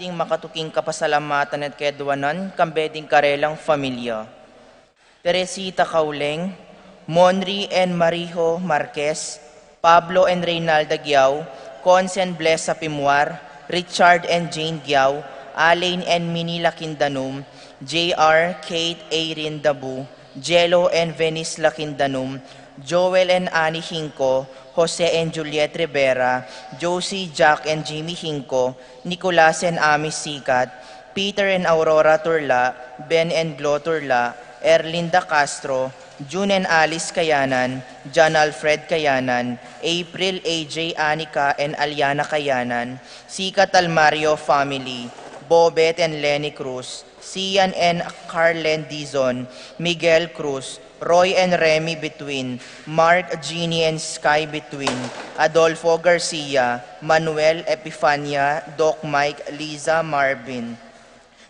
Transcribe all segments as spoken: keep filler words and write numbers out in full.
Ding makatuking kapasalamatan at keduanan, kambe ding karelang familia. Teresita Cauleng, Monri and Marijo Marquez, Pablo and Reynalda Giao, Cons and Blesa Pimuar, Richard and Jane Giao, Alain and Minnie Lakindanum, J R, Kate, Erin Dabu, Jello and Venice Lakindanum, Joel and Annie Hinco, Jose and Juliet Rivera, Josie, Jack and Jimmy Hinco, Nicolas and Ami Sikat, Peter and Aurora Turla, Ben and Glo Turla, Erlinda Castro, June and Alice Kayanan, John Alfred Kayanan, April, A J, Anika and Aliana Kayanan, Sikat Almario family, Bobet and Lenny Cruz, Sian and Carlen Dizon, Miguel Cruz, Roy and Remy Between, Mark, Jeannie and Sky Between, Adolfo Garcia, Manuel, Epifania, Doc Mike, Liza, Marvin,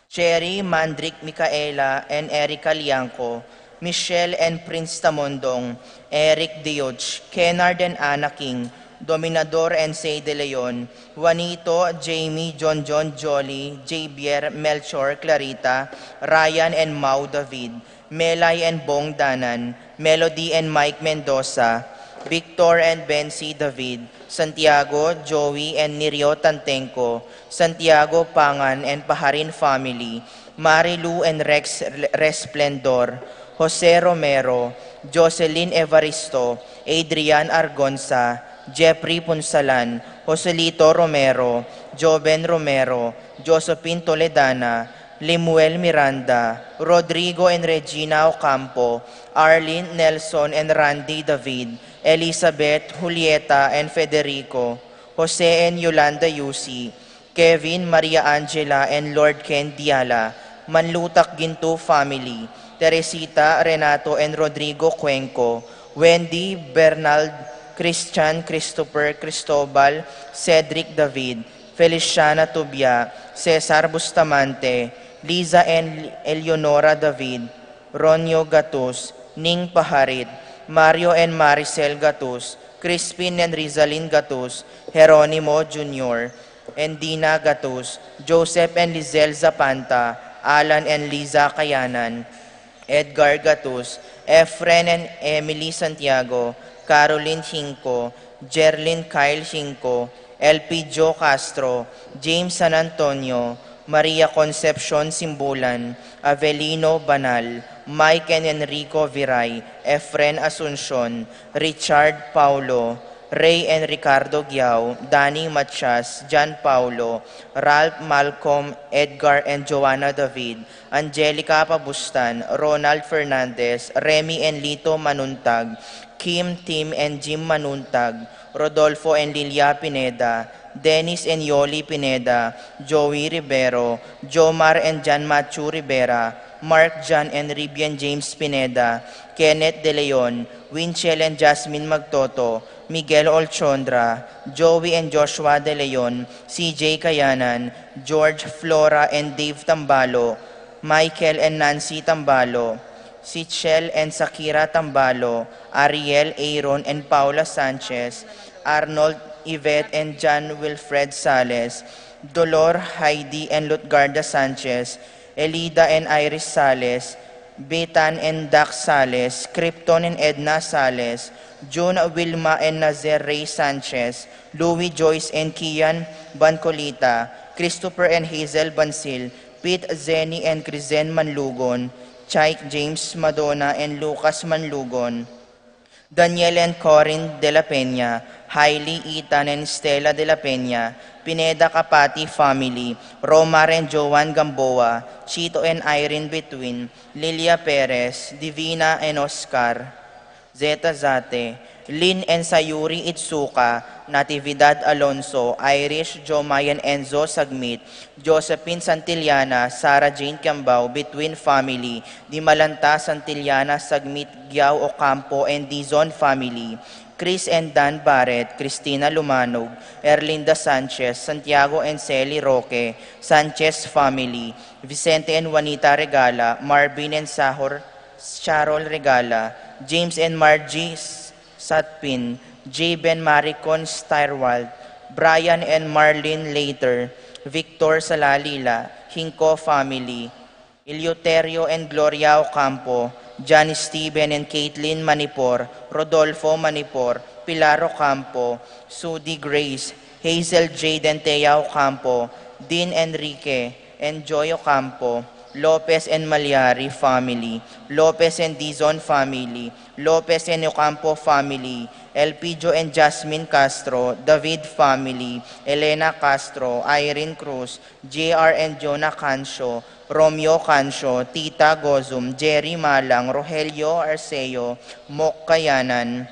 Cherry, Mandrick, Micaela and Erica Liangco, Michelle and Prince Tamondong, Eric Dioch, Kennard and Anna King, Dominador and Say De Leon, Juanito, Jamie, John John, Jolly, Javier, Melchor, Clarita, Ryan and Mau David, Melay and Bong Danan, Melody and Mike Mendoza, Victor and Bency David, Santiago, Joey and Nirio Tantengco, Santiago Pangan and Paharin family, Marilu and Rex Resplendor, Jose Romero, Jocelyn Evaristo, Adrian Argonza, Jeffrey Punsalan, Joselito Romero, Joven Romero, Josephine Toledana, Lemuel Miranda, Rodrigo and Regina Ocampo, Arlene, Nelson and Randy David, Elizabeth, Julieta and Federico, Jose and Yolanda Yusi, Kevin, Maria Angela and Lord Ken Diala, Manlutak Ginto family, Teresita, Renato and Rodrigo Cuenco, Wendy, Bernald, Christian, Christopher, Cristobal, Cedric David, Feliciana Tubia, Cesar Bustamante, Liza and Eleonora David, Ronio Gatus, Ning Paharit, Mario and Maricel Gatus, Crispin and Rizalin Gatus, Jeronimo Junior and Dina Gatus, Joseph and Lizelle Zapanta, Alan and Liza Kayanan, Edgar Gatus, Efren and Emily Santiago, Caroline Hinco, Jerlyn Kyle Hinco, Elpidio Castro, James San Antonio, Maria Concepcion Simbulan, Avelino Banal, Mike and Enrico Viray, Efren Asuncion, Richard Paulo, Ray and Ricardo Giao, Danny Matias, John Paulo, Ralph, Malcolm, Edgar and Joanna David, Angelica Pabustan, Ronald Fernandez, Remy and Lito Manuntag, Kim, Tim and Jim Manuntag, Rodolfo and Lilia Pineda, Dennis and Yoli Pineda, Joey Rivero, Jomar and John Machu Rivera, Mark, John and Ribian James Pineda, Kenneth De Leon, Winchell and Jasmine Magtoto, Miguel Olchondra, Joey and Joshua De Leon, C J Kayanan, George, Flora and Dave Tambalo, Michael and Nancy Tambalo, Sichel and Sakira Tambalo, Ariel, Aaron and Paula Sanchez, Arnold, Yvette and John Wilfred Sales, Dolor, Heidi and Lutgarda Sanchez, Elida and Iris Sales, Betan and Dax Sales, Krypton and Edna Sales, June, Wilma and Nazer Ray Sanchez, Louis, Joyce and Kian Bancolita, Christopher and Hazel Bansil, Pete, Zenny and Crizen Manlugon, Chike, James, Madonna and Lucas Manlugon, Daniel and Corin de la Peña, Hailey, Ethan and Stella de la Peña, Pineda Kapati family, Romar and Joan Gamboa, Chito and Irene Between, Lilia Perez, Divina and Oscar, Zeta Zate, Lynn and Sayuri Itsuka, Natividad Alonso, Irish, Jomai and Enzo Sagmit, Josephine Santillana, Sarah Jane Kiambao, Between family, Dimalanta Santillana, Sagmit, Giao Ocampo and Dizon family, Chris and Dan Barret, Christina Lumanog, Erlinda Sanchez, Santiago and Sally Roque, Sanchez family, Vicente and Juanita Regala, Marvin and Sahor, Charol Regala, James and Margie S-, Satpin, Jaben Maricon Styrwald, Brian and Marlene Later, Victor Salalila, Hinco family, Eleuterio and Gloria Ocampo, John Steven and Caitlin Manipor, Rodolfo Manipor, Pilar Ocampo, Sudi Grace, Hazel Jade and Thea Ocampo, Dean Enrique and Joy Ocampo, Lopez and Maliari family, Lopez and Dizon family, Lopez and Ocampo family, Elpidio and Jasmine Castro, David family, Elena Castro, Irene Cruz, J R and Jonah Cancio, Romeo Cancio, Tita Gozum, Jerry Malang, Rogelio Arceo, Mok Kayanan,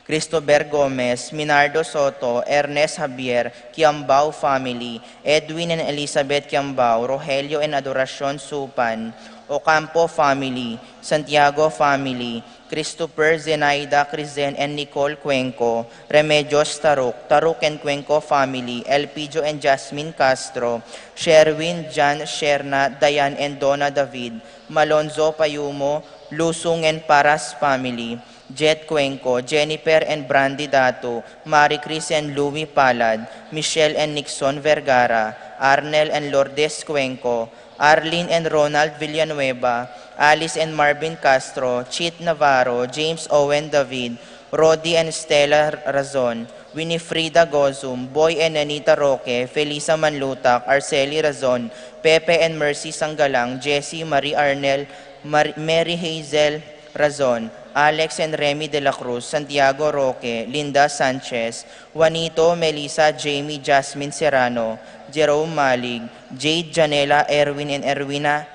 Christopher Gomez, Minardo Soto, Ernest Javier, Kiambao family, Edwin and Elizabeth Kiambao, Rogelio and Adoracion Supan, Ocampo family, Santiago family, Christopher, Zenaida, Crizen and Nicole Cuenco, Remedios Taruk, Taruk and Cuenco family, Elpidio and Jasmine Castro, Sherwin, Jan, Sherna, Diane and Donna David, Malonzo Payumo, Lusung and Paras family, Jet Cuenco, Jennifer and Brandy Datu, Marie Chris and Louie Palad, Michelle and Nixon Vergara, Arnel and Lourdes Cuenco, Arlene and Ronald Villanueva, Alice and Marvin Castro, Chit Navarro, James Owen David, Rodi and Stella Razon, Winifrida Gozum, Boy and Anita Roque, Felisa Manlutak, Arceli Razon, Pepe and Mercy Sanggalang, Jessie Marie Arnel, Mar-, Mary Hazel Razon, Alex and Remy de la Cruz, Santiago Roque, Linda Sanchez, Juanito, Melissa, Jamie, Jasmine Serrano, Jerome Malig, Jade, Janela, Erwin and Erwina,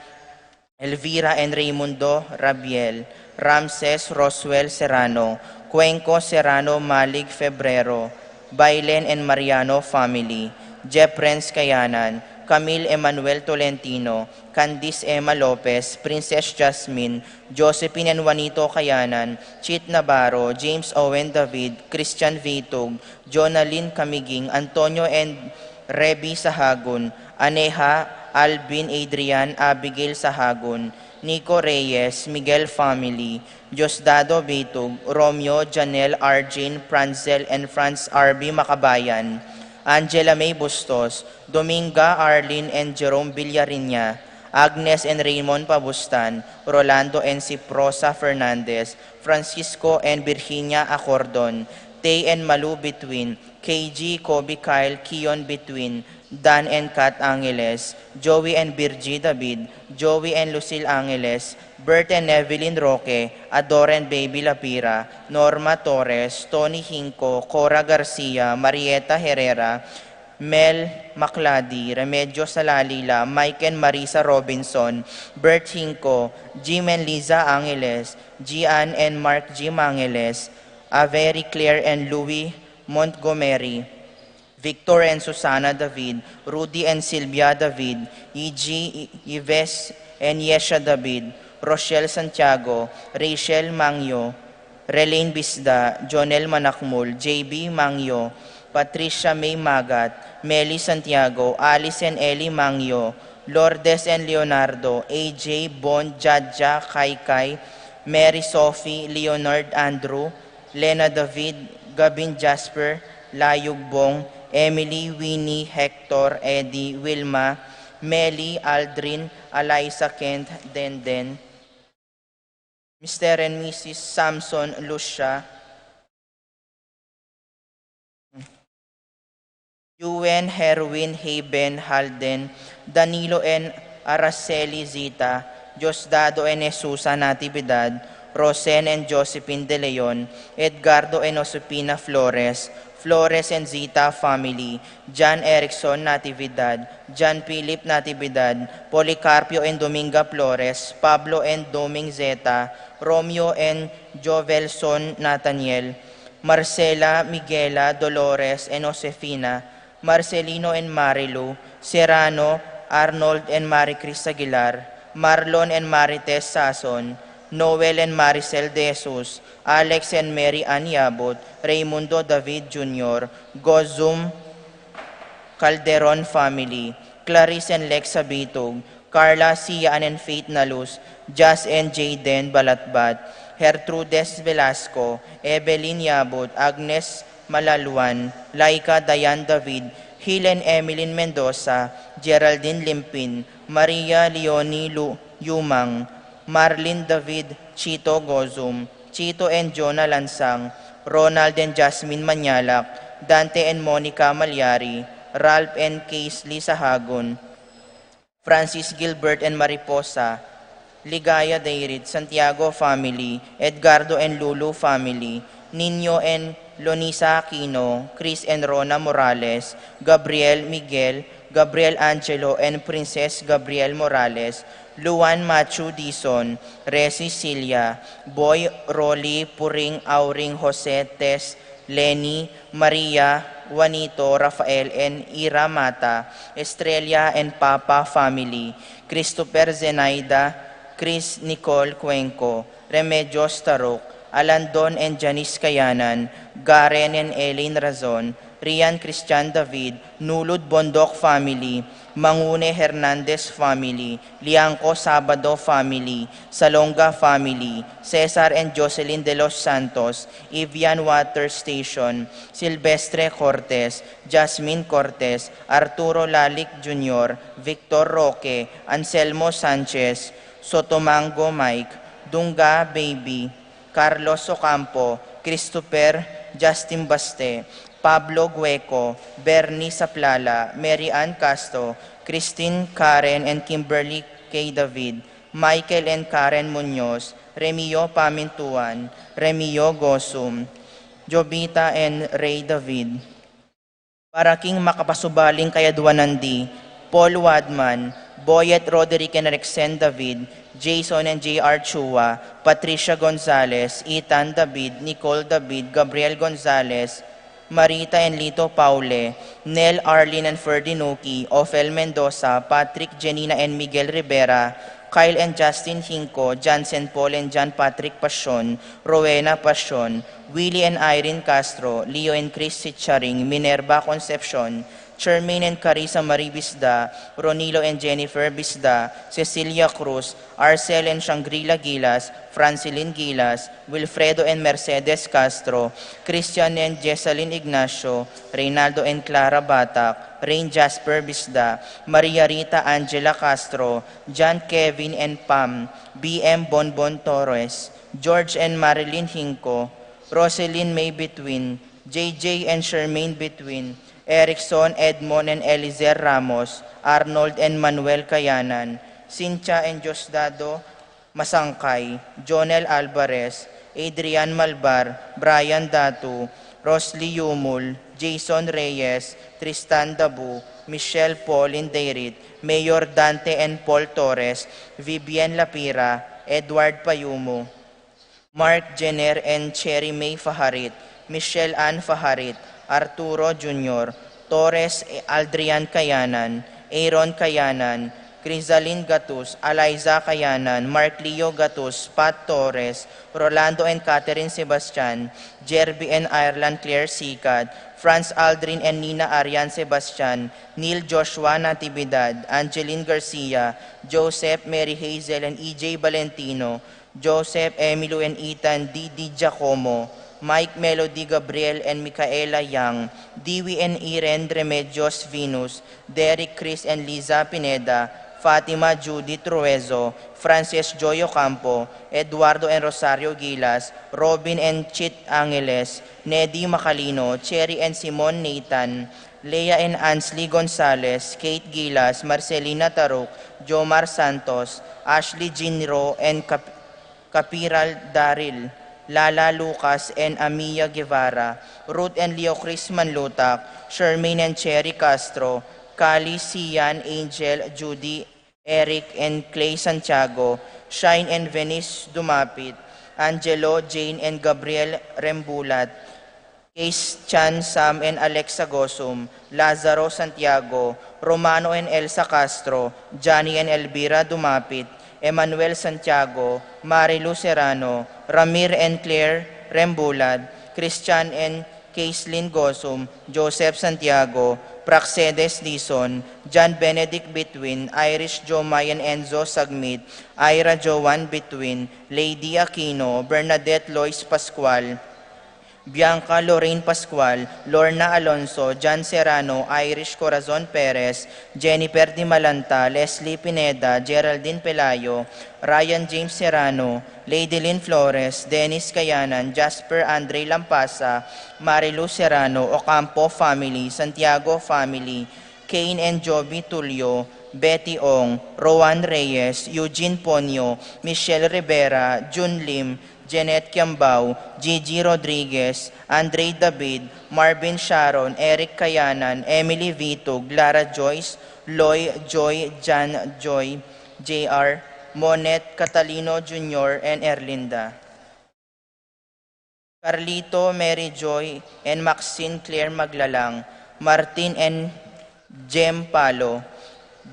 Elvira and Raymundo Rabiel, Ramses, Roswell Serrano, Cuenco, Serrano, Malig, Febrero, Bailen and Mariano family, Jefrens Kayanan, Camille Emmanuel Tolentino, Candice Emma Lopez, Princess Jasmine, Josephine and Juanito Kayanan, Chit Navarro, James Owen David, Christian Vitug, Jonalyn Camiging, Antonio and Reby Sahagun, Aneha, Alvin, Adrian, Abigail Sahagun, Nico Reyes, Miguel family, Diosdado Vitug, Romeo, Janelle, Arjin, Franzel and Franz R B Makabayan, Angela May Bustos, Dominga, Arlene and Jerome Villariña, Agnes and Raymond Pabustan, Rolando and Ciprosa Fernandez, Francisco and Virginia Acordon, Tay and Malu Between, K G, Kobe Kyle, Kion Between, Dan and Kat Angeles, Joey and Virgie David, Joey and Lucille Angeles, Bert and Evelyn Roque, Ador and Baby Lapira, Norma Torres, Tony Hinco, Cora Garcia, Marieta Herrera, Mel Macladi, Remedios Alalila, Mike and Marisa Robinson, Bert Hinco, Jim and Liza Angeles, Gian and Mark Jim Angeles, Avery Claire and Louis Montgomery, Victor and Susana David, Rudy and Silvia David, Iji, Ives and Yesha David, Rochelle Santiago, Rachel Mangyo, Relaine Bisda, Jonel Manakmul, J B Mangyo, Patricia May Magat, Meli Santiago, Alice and Ellie Mangyo, Lourdes and Leonardo, A J, Bon, Jadja, Kaikai, Mary Sophie, Leonard Andrew, Lena David, Gabin Jasper, Layugbong, Emily, Winnie, Hector, Eddie, Wilma, Meli, Aldrin, Alaisa, Kent, Denden, Mister and Missus Samson, Lucia, Yuen, Herwin, Haven, Halden, Danilo and Araceli Zita, Diosdado and Jesusa Natividad, Rosen and Josephine De Leon, Edgardo and Josefina Flores, Flores and Zita family, John Erickson Natividad, John Philip Natividad, Policarpio and Dominga Flores, Pablo and Doming Zeta, Romeo and Jovelson Nathaniel, Marcela, Miguela, Dolores, and Josefina, Marcelino and Marilu, Serrano, Arnold and Mari Chris Aguilar, Marlon and Marites Sason, Noel and Maricel De Jesus, Alex and Mary Ann Yabut, Raymundo David Junior, Gozum Calderon family, Clarice and Lex Sabitug, Carla, Sian and Faith Nalus, Jazz and Jayden Balatbat, Gertrudes Velasco, Evelyn Yabut, Agnes Malaluan, Laika, Diane David, Helen Emeline Mendoza, Geraldine Limpin, Maria Leonie Lu-, Yumang, Marlin David, Chito Gozum, Chito and Jonah Lansang, Ronald and Jasmine Manyalak, Dante and Monica Malyari, Ralph and Casely Sahagun, Francis Gilbert and Mariposa, Ligaya Dairit, Santiago family, Edgardo and Lulu family, Nino and Lonisa Aquino, Chris and Rona Morales, Gabriel Miguel, Gabriel Angelo and Princess Gabriel Morales, Luan Machu Dizon, Resi Cilia, Boy Rolly Puring Auring Jose Tess, Lenny, Maria, Juanito, Rafael, and Ira Mata, Estrella and Papa family, Christopher, Zenaida, Chris, Nicole Cuenco, Remedios Taruk, Alandon and Janice Kayanan, Garen and Elaine Razon, Rian Christian David, Nulud Bondoc family, Mangune Hernandez family, Liangco Sabado family, Salonga family, Cesar and Jocelyn De Los Santos, Evian Water Station, Silvestre Cortez, Jasmine Cortez, Arturo Lalic Junior, Victor Roque, Anselmo Sanchez, Sotomango Mike, Dunga Baby, Carlos Ocampo, Christopher, Justin Baste, Pablo Gueco, Bernie Saplala, Mary Ann Castro, Christine Karen and Kimberly K. David, Michael and Karen Muñoz, Remio Pamintuan, Remio Gosum, Jovita and Ray David. Para king makapasubaling kayadwanan di, Paul Wadman, Boyet Roderick and Rexen David, Jason and J R Chua, Patricia Gonzalez, Ethan David, Nicole David, Gabriel Gonzalez, Marita and Lito Paule, Nel, Arlene and Ferdinuki, Ofel Mendoza, Patrick, Janina and Miguel Rivera, Kyle and Justin Hinco, Jansen Paul and John Patrick Pasion, Rowena Pasion, Willie and Irene Castro, Leo and Chris Sicharing, Minerva Concepcion, Charmaine and Carissa Marie Bisda, Ronilo and Jennifer Bisda, Cecilia Cruz, Arcel and Shangri-La Gilas, Francilin Gilas, Wilfredo and Mercedes Castro, Christian and Jessalyn Ignacio, Reynaldo and Clara Batak, Rain Jasper Bisda, Maria Rita Angela Castro, John Kevin and Pam, B M Bonbon Torres, George and Marilyn Hinco, Roselyn May Between, J J and Shermaine Between, Erickson, Edmond and Elizer Ramos, Arnold and Manuel Kayanan, Cynthia and Diosdado Masangkay, Jonel Alvarez, Adrian Malbar, Brian Datu, Rosly Yumul, Jason Reyes, Tristan Dabu, Michelle Pauline Dayrit, Mayor Dante and Paul Torres, Vivian Lapira, Edward Payumo, Mark Jenner and Cherry May Faharit, Michelle Ann Faharit, Arturo Junior, Torres Aldrian Kayanan, Aaron Kayanan, Crisalin Gatus, Eliza Kayanan, Mark Leo Gatus, Pat Torres, Rolando and Catherine Sebastian, Jerby and Ireland Claire Sikat, Franz Aldrin and Nina Arian Sebastian, Neil Joshua Natividad, Angeline Garcia, Joseph, Mary Hazel and E J Valentino, Joseph, Emily and Ethan, Didi Giacomo, Mike, Melody, Gabriel and Micaela Yang, Dewey and Irene Remedios Venus, Derek, Chris and Liza Pineda, Fatima, Judy Truezo, Frances Joy Ocampo, Eduardo and Rosario Gilas, Robin and Chit Angeles, Nedi Macalino, Cherry and Simon Nathan, Lea and Ansley Gonzalez, Kate Gilas, Marcelina Taruk, Jomar Santos, Ashley Jinro and Cap- Capiral Daril, Lala Lucas and Amia Guevara, Ruth and Leo Chris Manlutak, Shermaine and Cherry Castro, Kali, Sian, Angel, Judy, Eric and Clay Santiago, Shine and Venice Dumapit, Angelo, Jane and Gabriel Rembulat, Case Chan, Sam and Alexa Gosum, Lazaro Santiago, Romano and Elsa Castro, Johnny and Elvira Dumapit, Emmanuel Santiago, Marilu Serrano, Ramir and Claire Rembulat, Christian and Caislin Gosum, Joseph Santiago, Praxedes Dizon, John Benedict Between, Irish Jomay and Enzo Sagmit, Ira Joan Between, Lady Aquino, Bernadette Lois Pascual, Bianca Lorraine Pascual, Lorna Alonso, Jan Serrano, Irish Corazon Perez, Jennifer Dimalanta, Leslie Pineda, Geraldine Pelayo, Ryan James Serrano, Lady Lynn Flores, Dennis Kayanan, Jasper Andre Lampasa, Marilu Serrano, Ocampo family, Santiago family, Kane and Joby Tulio, Betty Ong, Rowan Reyes, Eugene Ponyo, Michelle Rivera, Jun Lim, Jeanette Kiambao, Gigi Rodriguez, Andre David, Marvin Sharon, Eric Kayanan, Emily Vitug, Lara Joyce, Loy, Joy, Jan, Joy, J R, Monet, Catalino Junior, and Erlinda. Carlito, Mary Joy, and Maxine Claire Maglalang, Martin and Jem Palo,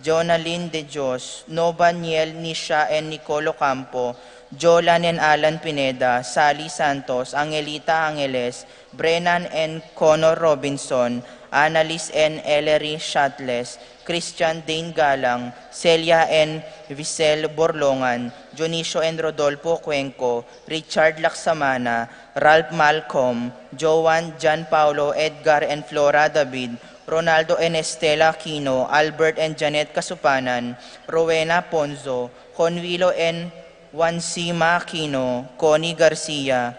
Jonalyn De Dios, Nova Niel, Nisha and Nicolo Campo, Jolan and Alan Pineda, Sally Santos, Angelita Angeles, Brennan and Connor Robinson, Annalise and Ellery Shatles, Christian Dane Galang, Celia and Visel Borlongan, Dionisio and Rodolfo Cuenco, Richard Laksamana, Ralph Malcolm, Joan, John Paulo, Edgar and Flora David, Ronaldo and Estela Aquino, Albert and Janet Kasupanan, Rowena Ponzo, Convilo and Wansima Aquino, Connie Garcia,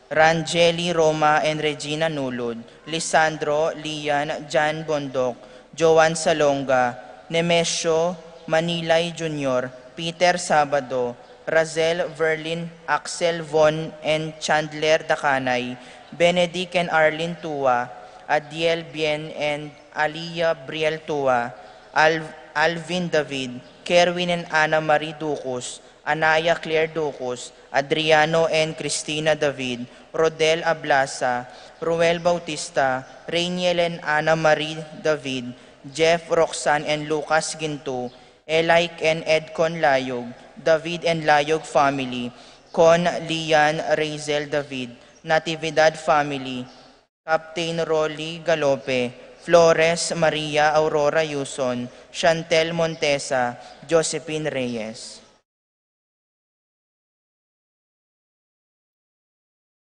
Rangeli Roma and Regina Nulud, Lisandro, Lian, Jan Bondoc, Joan Salonga, Nemesio Manilay Junior, Peter Sabado, Razel Verlin, Axel Von and Chandler Dacanay, Benedict and Arlene Tua, Adiel Bien and Alia Briel Tua, Al- Alvin David, Kerwin and Ana Marie Ducus, Anaya Claire Ducus, Adriano and Cristina David, Rodel Ablasa, Ruel Bautista, Rainiel and Ana Marie David, Jeff, Roxanne and Lucas Gintu, Elike and Edcon Layog, David and Layog family, Con, Lian, Razel David, Natividad family, Captain Rolly Galope, Flores Maria Aurora Yuson, Chantel Montesa, Josephine Reyes.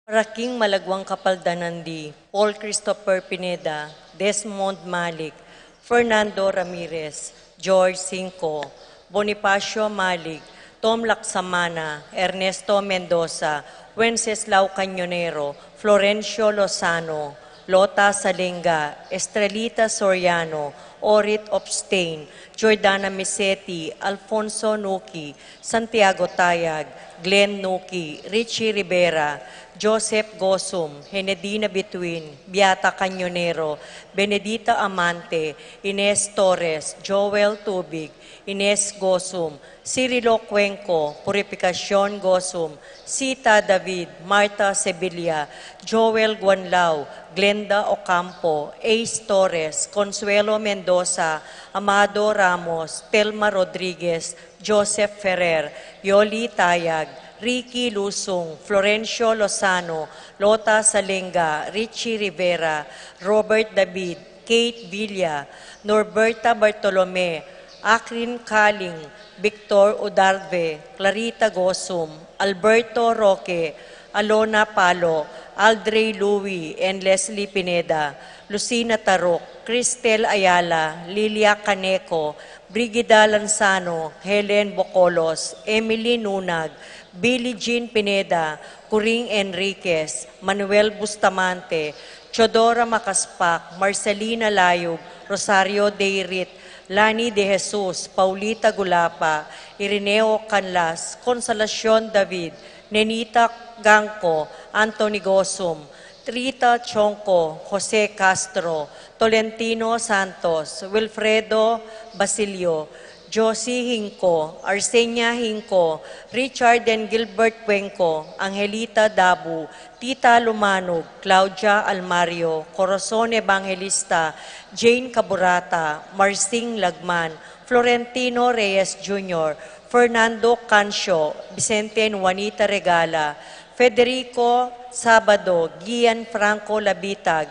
Para king malagwang kapaldanan di Paul Christopher Pineda, Desmond Malik, Fernando Ramirez, George Cinco, Bonifacio Malik, Tom Laksamana, Ernesto Mendoza, Wenceslao Cañonero, Florencio Lozano, Lota Salinga, Estrelita Soriano, Orit Opstein, Jordana Misetti, Alfonso Nuki, Santiago Tayag, Glenn Nuki, Richie Rivera, Joseph Gosum, Henedina Bituin, Beata Cañonero, Benedita Amante, Ines Torres, Joel Tubig, Ines Gosum, Cirilo Cuenco, Purificacion Gosum, Sita David, Martha Sevilla, Joel Guanlao, Glenda Ocampo, Ace Torres, Consuelo Mendoza, Amado Ramos, Telma Rodriguez, Joseph Ferrer, Yoli Tayag, Ricky Lusung, Florencio Lozano, Lota Salinga, Richie Rivera, Robert David, Kate Villa, Norberta Bartolome, Akrin Kaling, Victor Udarve, Clarita Gosum, Alberto Roque, Alona Palo, Aldrey Louis and Leslie Pineda, Lucina Taruk, Cristel Ayala, Lilia Caneco, Brigida Lanzano, Helen Bocolos, Emily Nunag, Billie Jean Pineda, Coring Enriquez, Manuel Bustamante, Teodora Macaspac, Marcelina Layug, Rosario Deirit, Lani De Jesus, Paulita Gulapa, Irineo Canlas, Consolacion David, Nenita Gangco, Anthony Gosum, Rita Chonco, Jose Castro, Tolentino Santos, Wilfredo Basilio, Josie Hinco, Arsenia Hinco, Richard and Gilbert Cuenco, Angelita Dabu, Tita Lumanug, Claudia Almario, Corazon Evangelista, Jane Caburata, Marsing Lagman, Florentino Reyes Junior, Fernando Cancio, Vicente and Juanita Regala, Federico Sabado, Gian Franco Labitag,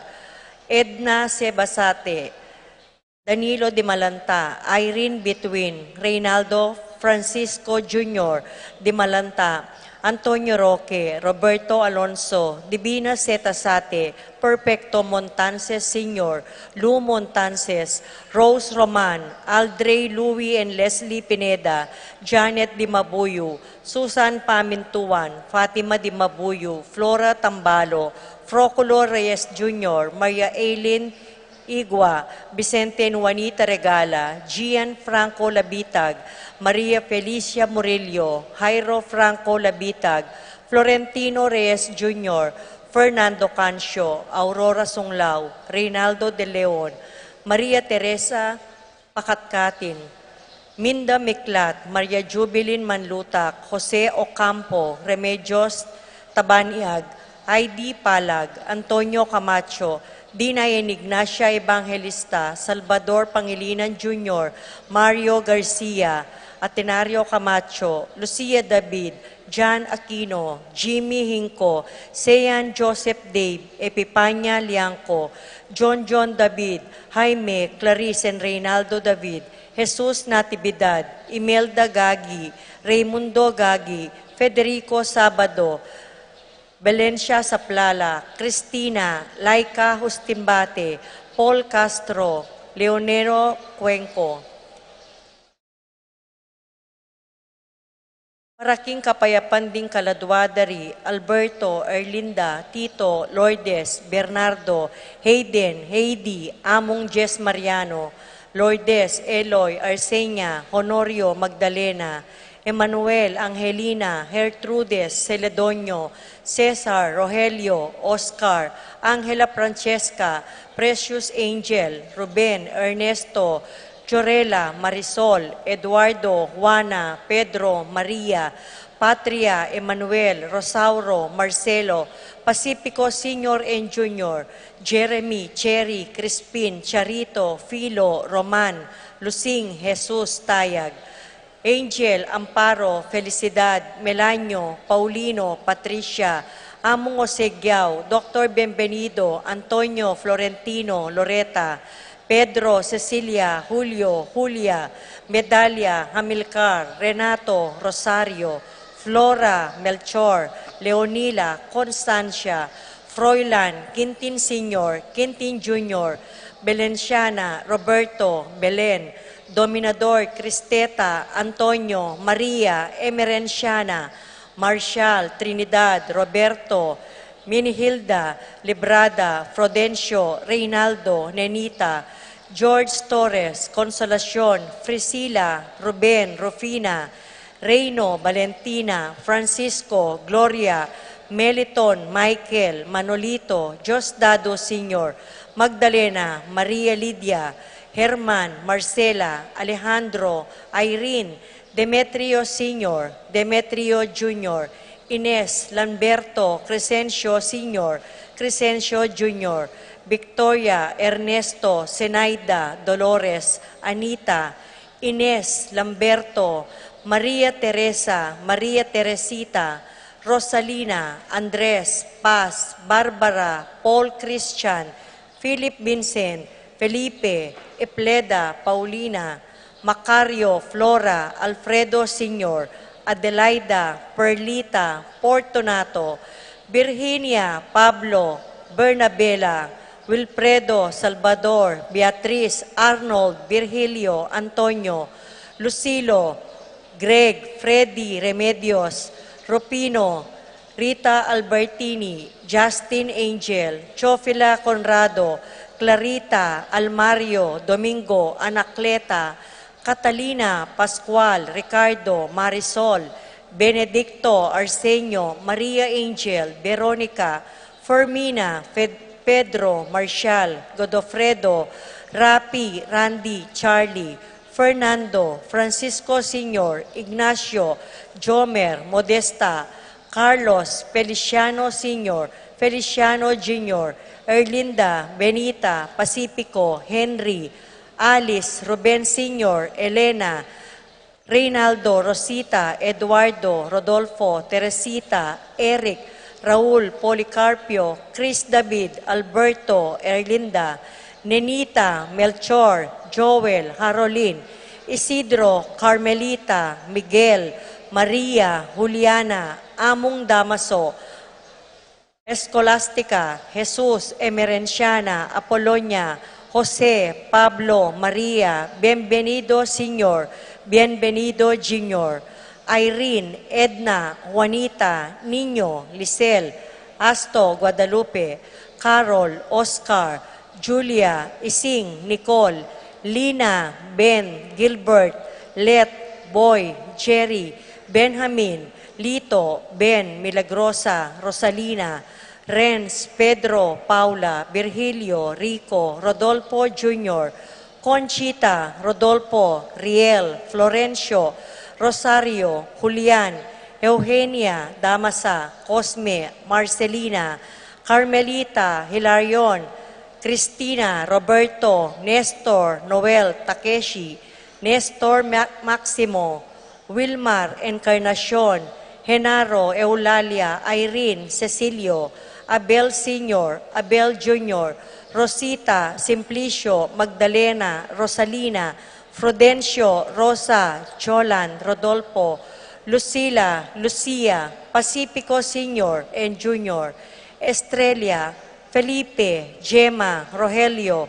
Edna Sebasate, Danilo Dimalanta, Irene Bituin, Reynaldo Francisco Junior Dimalanta, Antonio Roque, Roberto Alonso, Divina Zeta Sate, Perfecto Montances Senior, Lou Montances, Rose Roman, Aldrey Louis and Leslie Pineda, Janet Dimabuyo, Susan Pamintuan, Fatima Dimabuyo, Flora Tambalo, Proculo Reyes Junior, Maria Aileen Igua, Vicente and Juanita Regala, Gian Franco Labitag, Maria Felicia Murillo, Jairo Franco Labitag, Florentino Reyes Junior, Fernando Cancio, Aurora Sunglao, Reynaldo de Leon, Maria Teresa Pakatkatin, Minda Miklat, Maria Jubilin Manlutak, Jose Ocampo, Remedios Tabaniag, Aidi Palag, Antonio Camacho, Dina and Ignacia Evangelista, Salvador Pangilinan Junior, Mario Garcia, Atenario Camacho, Lucia David, John Aquino, Jimmy Hinco, Sean Joseph Dave, Epipania Liangco, John John David, Jaime, Clarice and Reynaldo David, Jesus Natividad, Imelda Gagi, Raymundo Gagi, Federico Sabado, Valencia Saplala, Cristina, Laika Hustimbate, Paul Castro, Leonero Cuenco. Para king kapayapan ding kaladua da ri Alberto, Erlinda, Tito, Lourdes, Bernardo, Hayden, Heidi, Among Jess Mariano, Lourdes, Eloy, Arsenia, Honorio, Magdalena, Emmanuel, Angelina, Gertrudes, Celedonio, Cesar, Rogelio, Oscar, Angela Francesca, Precious Angel, Ruben, Ernesto, Jorela, Marisol, Eduardo, Juana, Pedro, Maria, Patria, Emmanuel, Rosauro, Marcelo, Pacifico Senior and Junior, Jeremy, Cherry, Crispin, Charito, Filo, Roman, Lusing, Jesus, Tayag, Angel, Amparo, Felicidad, Melanio, Paulino, Patricia, Among Osegiao, Doctor Bienvenido, Antonio, Florentino, Loreta, Pedro, Cecilia, Julio, Julia, Medalia, Hamilcar, Renato, Rosario, Flora, Melchor, Leonila, Constancia, Froilan, Quintin Senior, Quintin Junior, Belenciana, Roberto, Belen, Dominador, Cristeta, Antonio, Maria, Emerenciana, Marshall, Trinidad, Roberto, Minihilda, Librada, Frodencio, Reynaldo, Nenita, George Torres, Consolacion, Frisila, Ruben, Rufina, Reino, Valentina, Francisco, Gloria, Meliton, Michael, Manolito, Diosdado Senior, Magdalena, Maria Lydia, Herman, Marcela, Alejandro, Irene, Demetrio Senior, Demetrio Junior, Ines, Lamberto, Crescencio Senior, Crescencio Junior, Victoria, Ernesto, Zenaida, Dolores, Anita, Ines, Lamberto, Maria Teresa, Maria Teresita, Rosalina, Andres, Paz, Barbara, Paul Christian, Philip Vincent, Felipe, Epleda, Paulina, Macario, Flora, Alfredo Senior, Adelaida, Perlita, Fortunato, Virginia, Pablo, Bernabela, Wilfredo, Salvador, Beatriz, Arnold, Virgilio, Antonio, Lucilo, Greg, Freddy, Remedios, Rufino, Rita Albertini, Justin Angel, Chofila Conrado, Clarita, Almario, Domingo, Anacleta, Catalina, Pascual, Ricardo, Marisol, Benedicto, Arsenio, Maria Angel, Veronica, Fermina, Fed-, Pedro, Marshall, Godofredo, Rapi, Randy, Charlie, Fernando, Francisco Senior, Ignacio, Jomer, Modesta, Carlos, Feliciano Senior, Feliciano Junior, Erlinda, Benita, Pacifico, Henry, Alice, Ruben Senior, Elena, Reynaldo, Rosita, Eduardo, Rodolfo, Teresita, Eric, Raul, Policarpio, Chris, David, Alberto, Erlinda, Nenita, Melchor, Joel, Harolin, Isidro, Carmelita, Miguel, Maria, Juliana, Among Damaso, Escolastica, Jesus, Emerenciana, Apolonia, Jose, Pablo, Maria, Bienvenido Senior, Bienvenido Junior, Irene, Edna, Juanita, Niño, Lisel, Asto, Guadalupe, Carol, Oscar, Julia, Ising, Nicole, Lina, Ben, Gilbert, Let, Boy, Jerry, Benjamin, Lito, Ben, Milagrosa, Rosalina, Renz, Pedro, Paula, Virgilio, Rico, Rodolfo Junior, Conchita, Rodolfo, Riel, Florencio, Rosario, Julian, Eugenia, Damasa, Cosme, Marcelina, Carmelita, Hilarion, Cristina, Roberto, Nestor, Noel, Takeshi, Nestor, Ma-, Maximo, Wilmar, Encarnacion, Genaro, Eulalia, Irene, Cecilio, Abel Senior, Abel Junior, Rosita, Simplicio, Magdalena, Rosalina, Frudencio, Rosa, Jolan, Rodolfo, Lucila, Lucia, Pacifico Senior and Junior, Estrella, Felipe, Gemma, Rogelio,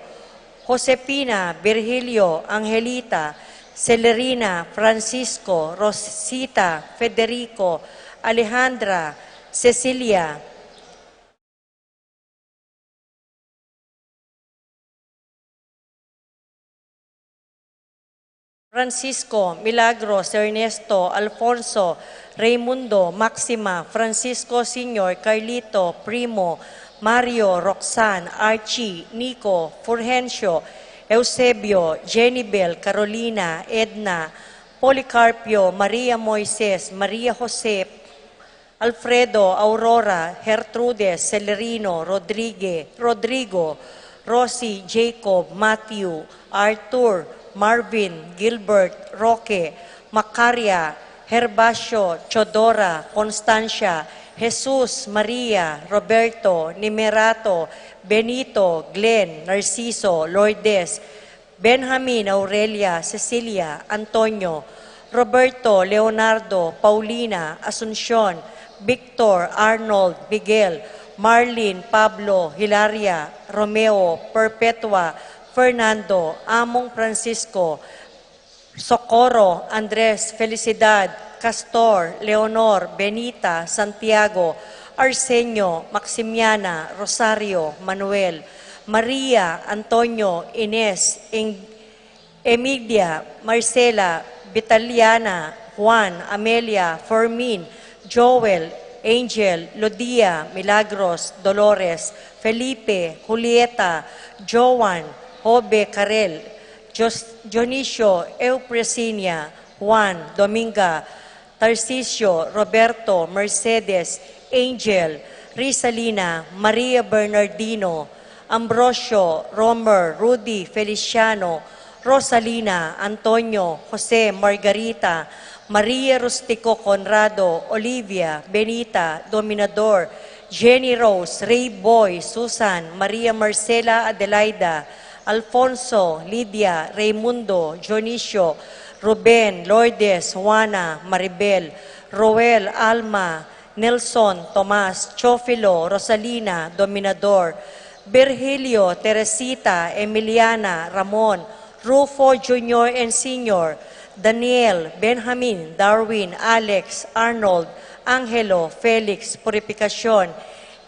Josefina, Virgilio, Angelita, Celerina, Francisco, Rosita, Federico, Alejandra, Cecilia, Francisco, Milagros, Ernesto, Alfonso, Raimundo, Maxima, Francisco Senior, Carlito, Primo, Mario, Roxanne, Archie, Nico, Fulgencio, Eusebio, Jenibel, Carolina, Edna, Policarpio, Maria Moises, Maria Josep, Alfredo, Aurora, Gertrudes, Celerino, Rodrigue, Rodrigo, Rosie, Jacob, Matthew, Arthur, Marvin, Gilbert, Roque, Macaria, Gervasio, Chodora, Constancia, Jesus, Maria, Roberto, Nimerato, Benito, Glenn, Narciso, Lourdes, Benjamin, Aurelia, Cecilia, Antonio, Roberto, Leonardo, Paulina, Asuncion, Victor, Arnold, Miguel, Marlin, Pablo, Hilaria, Romeo, Perpetua, Fernando, Among Francisco, Socorro, Andres, Felicidad, Castor, Leonor, Benita, Santiago, Arsenio, Maximiana, Rosario, Manuel, Maria, Antonio, Ines, Eng-, Emilia, Marcela, Vitaliana, Juan, Amelia, Fermin, Joel, Angel, Ludia, Milagros, Dolores, Felipe, Julieta, Joan, Jobe, Karel, Jos-, Dionisio, Eufresinia, Juan, Dominga, Tarcisio, Roberto, Mercedes, Angel, Risalina, Maria Bernardino, Ambrosio, Romer, Rudy, Feliciano, Rosalina, Antonio, Jose, Margarita, Maria Rustico, Conrado, Olivia, Benita, Dominador, Jenny Rose, Ray Boy, Susan, Maria Marcela, Adelaida, Alfonso, Lydia, Raimundo, Dionisio, Ruben, Lourdes, Juana, Maribel, Roel, Alma, Nelson, Tomas, Teofilo, Rosalina, Dominador, Virgilio, Teresita, Emiliana, Ramon, Rufo Junior and Senior, Daniel, Benjamin, Darwin, Alex, Arnold, Angelo, Felix, Purificacion,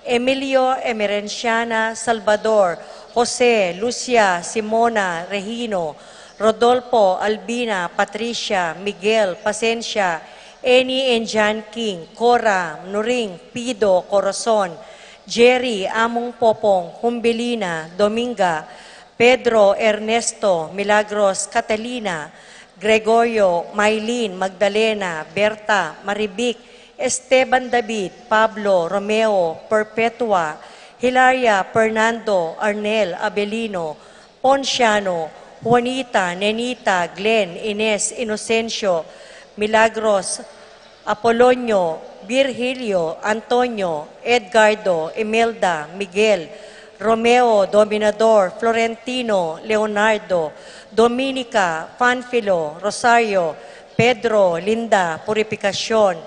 Emilio, Emerenciana, Salvador, Jose, Lucia, Simona, Regino, Rodolfo, Albina, Patricia, Miguel, Pasencia, Annie and John King, Cora, Nuring, Pido, Corazon, Jerry, Among Popong, Humbilina, Dominga, Pedro, Ernesto, Milagros, Catalina, Gregorio, Maylin, Magdalena, Berta, Marivic, Esteban, David, Pablo, Romeo, Perpetua, Hilaria, Fernando, Arnel, Abelino, Ponciano, Juanita, Nenita, Glenn, Ines, Inocencio, Milagros, Apolonio, Virgilio, Antonio, Edgardo, Imelda, Miguel, Romeo, Dominador, Florentino, Leonardo, Dominica, Panfilo, Rosario, Pedro, Linda, Purificacion,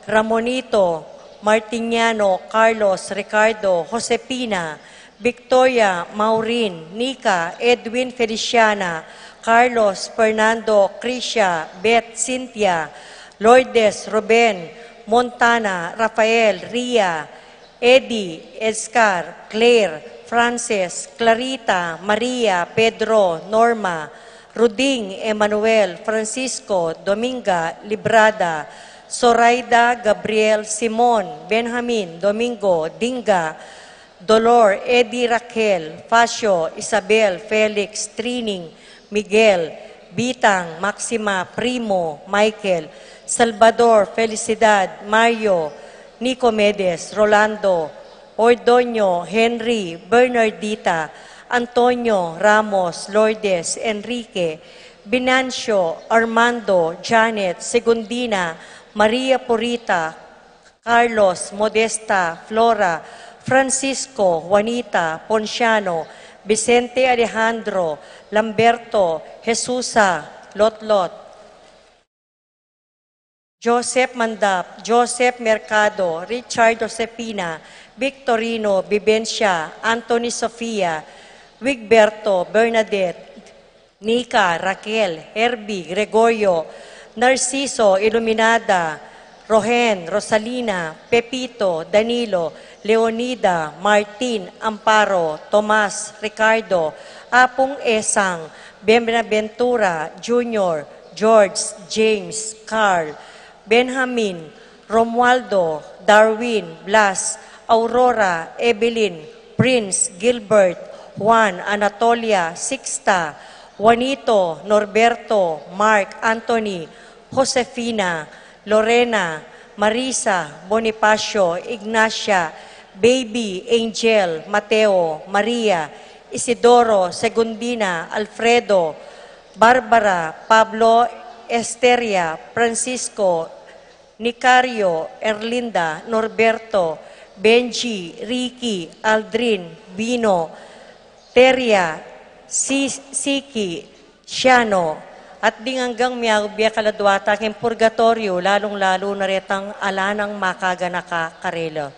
Ramonito, Martiniano, Carlos, Ricardo, Josefina, Victoria, Maureen, Nica, Edwin, Feliciana, Carlos, Fernando, Krisha, Beth, Cynthia, Lourdes, Ruben, Montana, Rafael, Ria, Eddie, Edgar, Claire, Frances, Clarita, Maria, Pedro, Norma, Ruding, Emmanuel, Francisco, Dominga, Librada, Zoraida, Gabriel, Simon, Benjamin, Domingo, Dinga, Dolor, Eddie, Raquel, Facio, Isabel, Felix, Trining, Miguel, Bitang, Maxima, Primo, Michael, Salvador, Felicidad, Mario, Nicomedes, Rolando, Ordonio, Henry, Bernardita, Antonio, Ramos, Lourdes, Enrique, Binancio, Armando, Janet, Segundina, Maria Purita, Carlos, Modesta, Flora, Francisco, Juanita, Ponciano, Vicente, Alejandro, Lamberto, Jesusa, Lotlot, Joseph Mandap, Joseph Mercado, Richard, Josefina, Victorino, Vivencia, Anthony, Sofia, Wigberto, Bernadette, Nica, Raquel, Herbie, Gregorio, Narciso, Iluminada, Rohen, Rosalina, Pepito, Danilo, Leonida, Martin, Amparo, Tomas, Ricardo, Apung, Esang, Benaventura, Junior, George, James, Carl, Benjamin, Romualdo, Darwin, Blas, Aurora, Evelyn, Prince, Gilbert, Juan, Anatolia, Sixta, Juanito, Norberto, Mark, Anthony, Josefina, Lorena, Marisa, Bonifacio, Ignacia, Baby, Angel, Mateo, Maria, Isidoro, Segundina, Alfredo, Barbara, Pablo, Esteria, Francisco, Nicario, Erlinda, Norberto, Benji, Ricky, Aldrin, Bino, Teria, Si-, Siki, Siano, at ding anggang miyaubye kaladua ta king purgatoryo, lalung-lalu na retang ala nang makaganaka karela.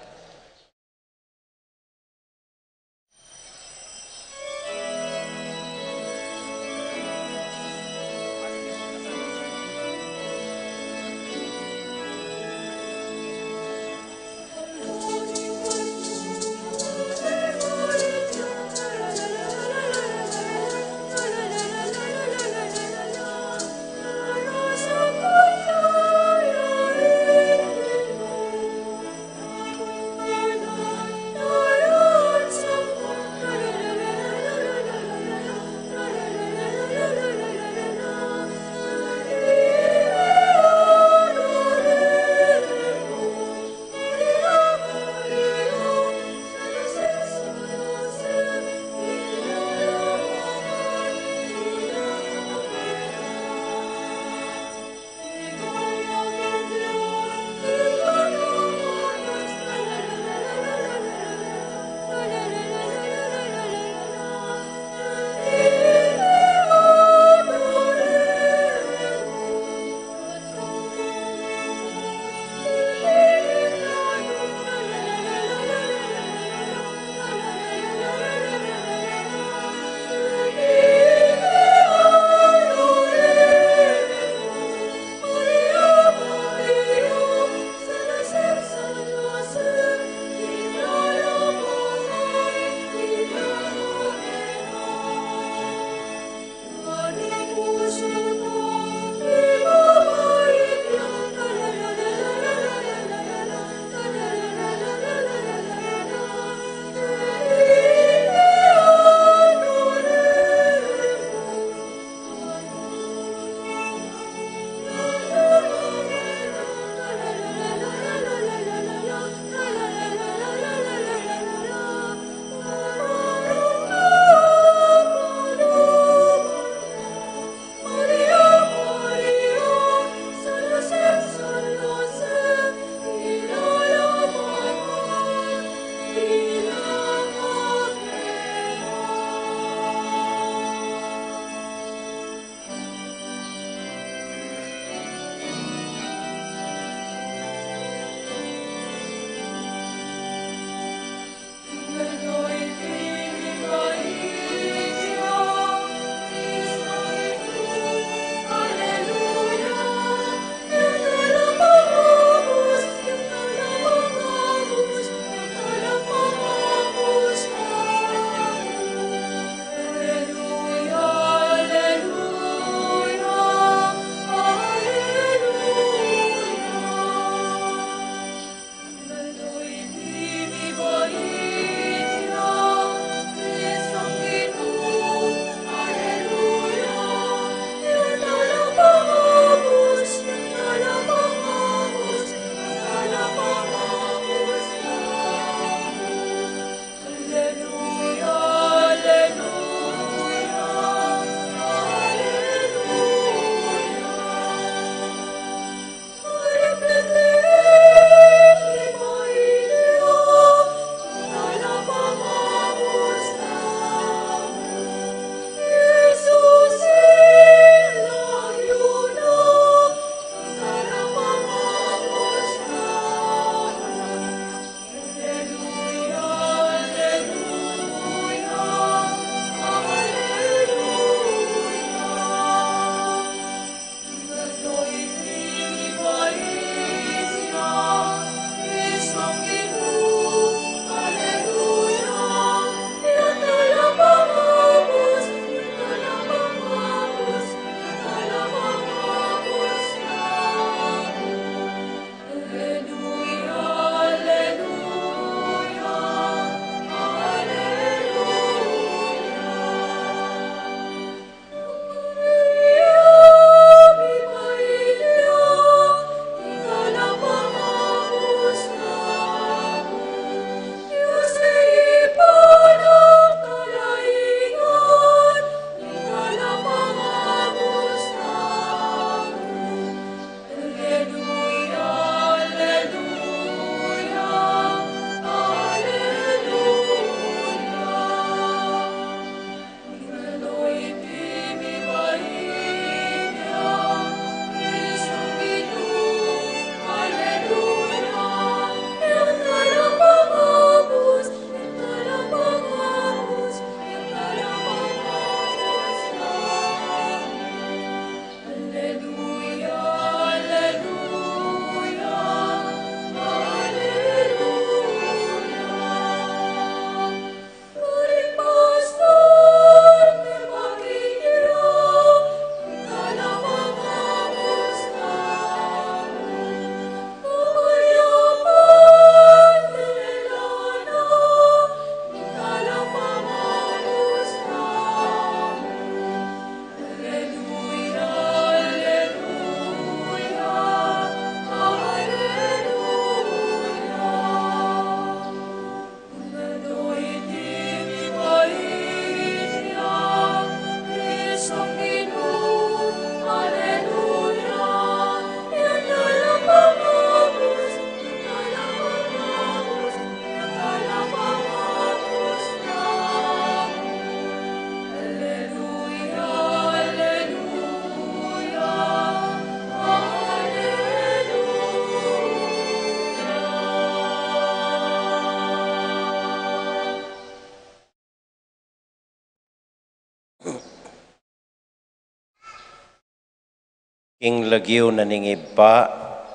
King lagyu na ning Ibpa,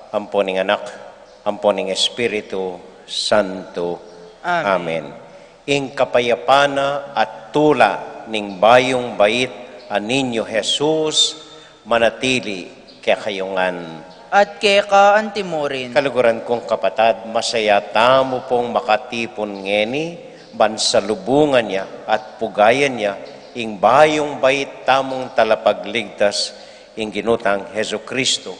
ampo ning Anak, ampo ning Espiritu Santo. Amen. Amen. Ing kapayapan na at tula ning bayung bait a Niño Jesus manatili kekayu ngan. At keka antimurin. Kaluguran kung kapatad, masaya tamu pung makatipun ngeni, ban salubungan ya at pugayan ya ing bayung bait tamung talapagligtas, ing Ginu tang Jesucristo,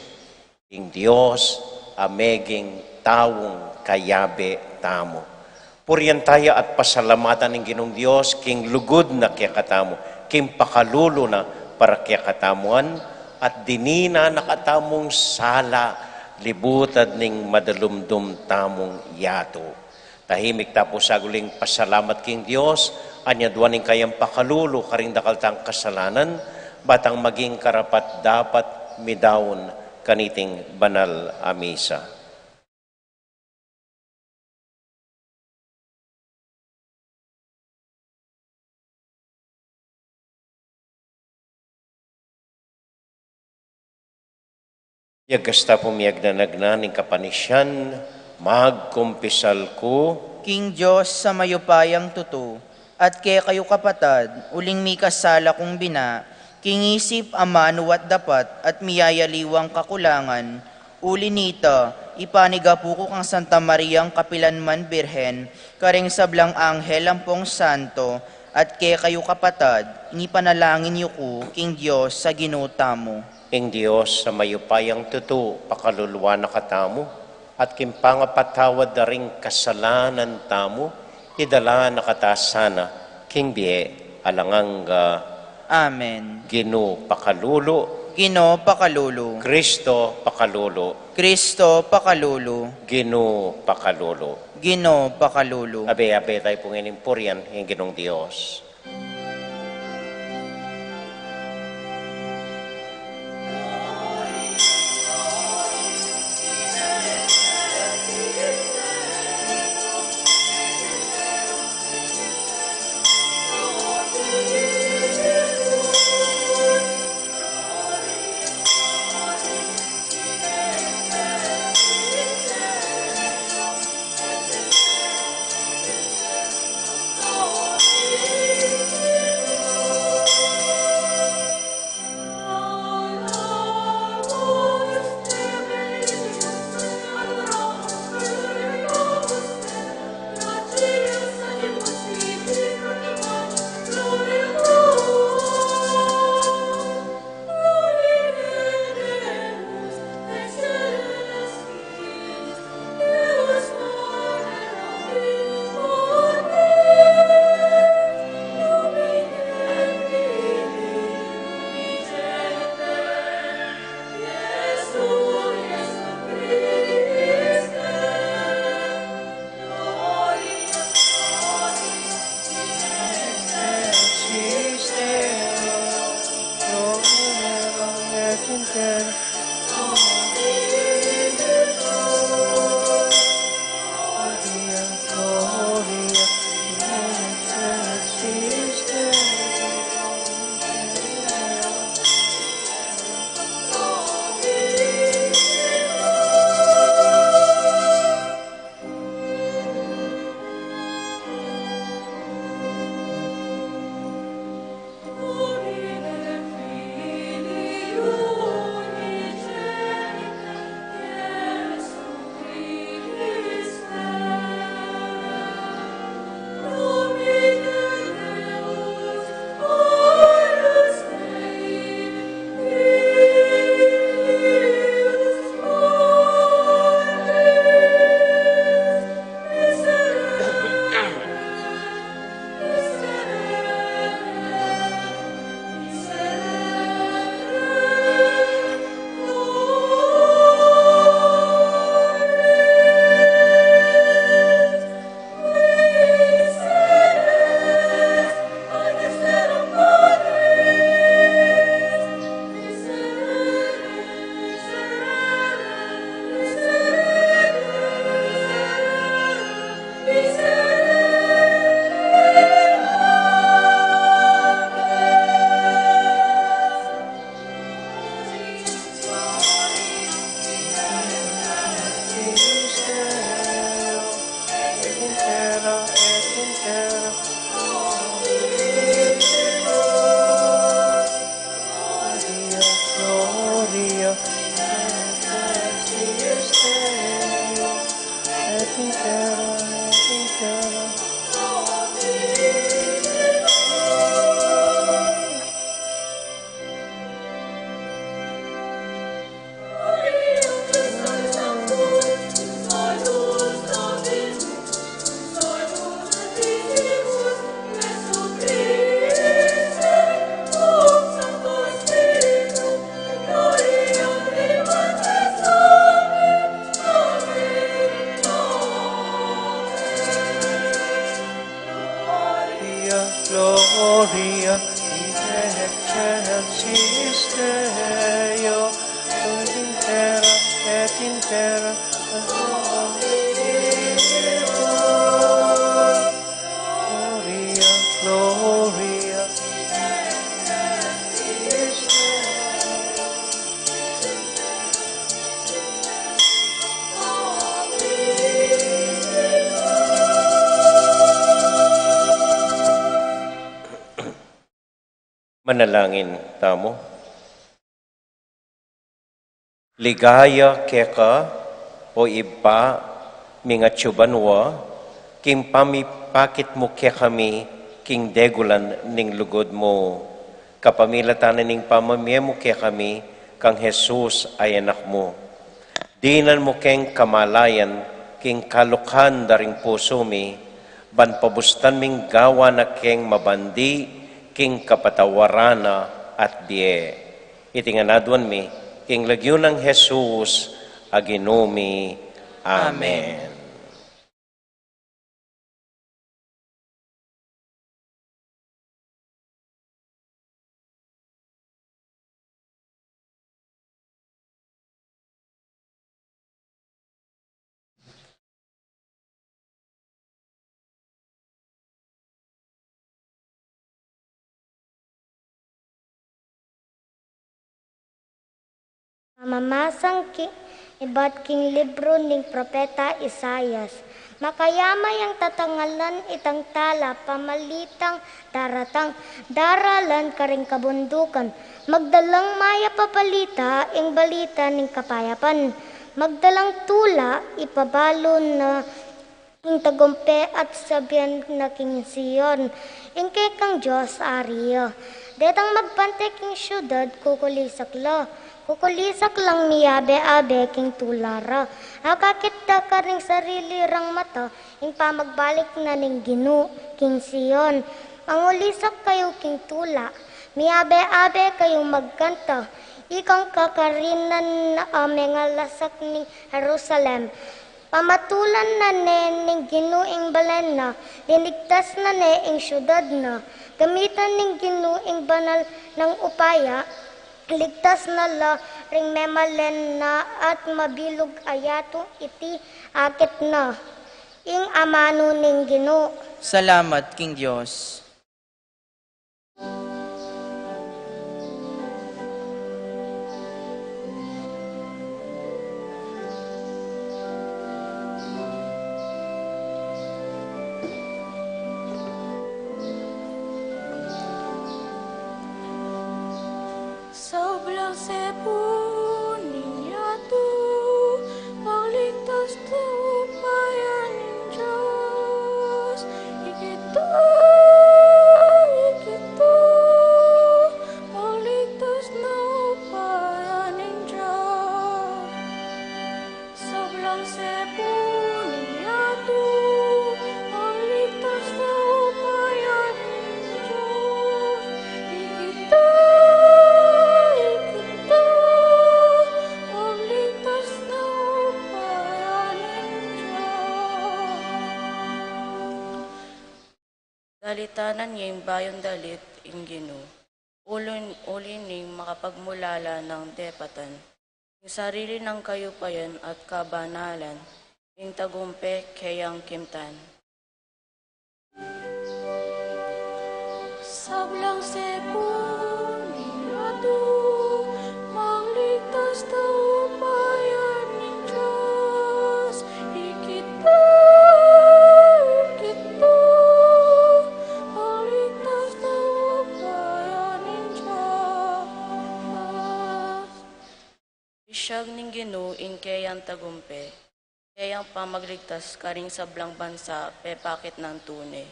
ing Dios a meging taung kayabe tamu. Purian taya at pasalamatan ing Ginung Dios king lugud na kekatamu, king pakalulu na para kekatamuan, at dininan na katamung sala libutad ning madalumdum tamung yatu. Tahimik ta pu saguling pasalamat king Dios, anyaduan ing kayang pakalulu karing dakal tang kasalanan, ba tang maging karapat-dapat midaun kaniting banal a misa. Yagasta pumiyag na nagna ning kapanisian, magkumpisal ku king Dios a mayupayang tutu, at kekayu kapatad, uling mikasala kung bina, king isip, amanu at dapat, at miyayaliwang kakulangan. Uli nita, ipanigapu ku kang Santa Mariang kapilan man Birhen, karing sablang anghel ampong santo, at kekayu kapatad, ing ipanalangin yu ku king Dios a Ginu tamu. Ing Dios a mayupayang tutu, pakaluluan na katamu, at king pangapatawad da ring kasalanan tamu, idala na kata sana king bie alang angga. Amen. Ginu pakalulu. Ginu pakalulu. Kristo pakalulu. Kristo pakalulu. Ginu pakalulu. Ginu pakalulu. Abe, abe tayu pung inimpurian ing Ginung Dios. et in terra, Gloria, Gloria, et in terra, et in terra. Gloria, Gloria, in excelsis Deo, et in terra, et in terra, Gloria, Gloria. Manalangin tamu. Ligaya keka, O Ibpa, ming atsu banua, king pamipakit mu kekami king degulan ning lugud mu, kapamilatan na ning pamamie mu kekami kang Jesus a Anak mu. Dinan mu keng kamalayan king kalukan da ring pusu mi, ban pabustan ming gawan na keng mabandi king kapatawaran na at bie. Iti ngan aduan mi king lagyu nang Jesus a Ginu mi. Amen. Amen. Pamamasang ki-, ibat king libru ning propeta Isaias. Makayama yang tatangalan itang tala pamalitang daratang daralan karing kabundukan. Magdalang mayap a balita, ing balita ning kapayapan. Magdalang tula, ipabalu na ing tagumpe at sabian na king Sion, ing kekang Dios Ari ya. Detang magbante king siudad, kukulisak la. Kukulisak lang miabe-abe king tula ra. Akakit da karing sarili rang mata ing pamagbalik na ning Ginu king Sion. Mangulisak kayu king tula, miabe-abe kayung magkanta, ikang kakarinan a mengalasak ning Jerusalem. Pamatulan na ne ning Ginu ing balen na, linigtas na ne ing siudad na. Gamitan ning Ginu ing banal nang upaya, ligtas na la ring memalen na at mabilug a yatu iti akit na. Ing amanu ning Ginu. Salamat king Dios. Sablang sepun ning yatu, magligtas na upaya ning Dios. Ikit da, ikit da, magligtas na upaya ning Dios. Sablang sepun ning yatu, magligtas na upaya ning Dios. Ikit da, ikit da, magligtas na upaya ning Dios. Dalitanan ye ing bayung dalit ing Ginu, uli, uli ning makapagmulala nang depatan. Ing sarili nang kayupayan at kabanalan, ing tagumpe keyang kimtan. Sablang sepun ning yatu, magligtas na upaya ning Dios. Ikit da, ikit tagumpe. Keyang pamagligtas karing sablang bansa pepakit nang tune.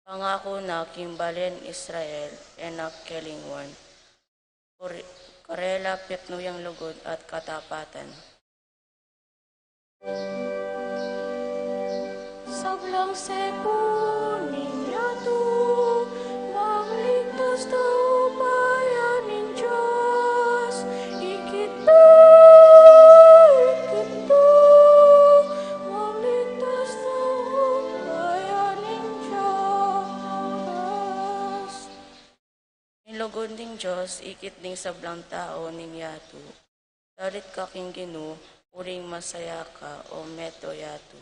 Pangaku na king balen Israel, e na kelingwan. Kore-, karela pepnu yang lugud at katapatan. Sablang sepu ning yatu, magligtas na upaya ning Dios. Ikit na, ikit na, magligtas na upaya ning Dios. Ing lugud ning Dios ikit ding sablang tau ning yatu. Dalit ka king Ginu, uling masaya ka, o meto yatu.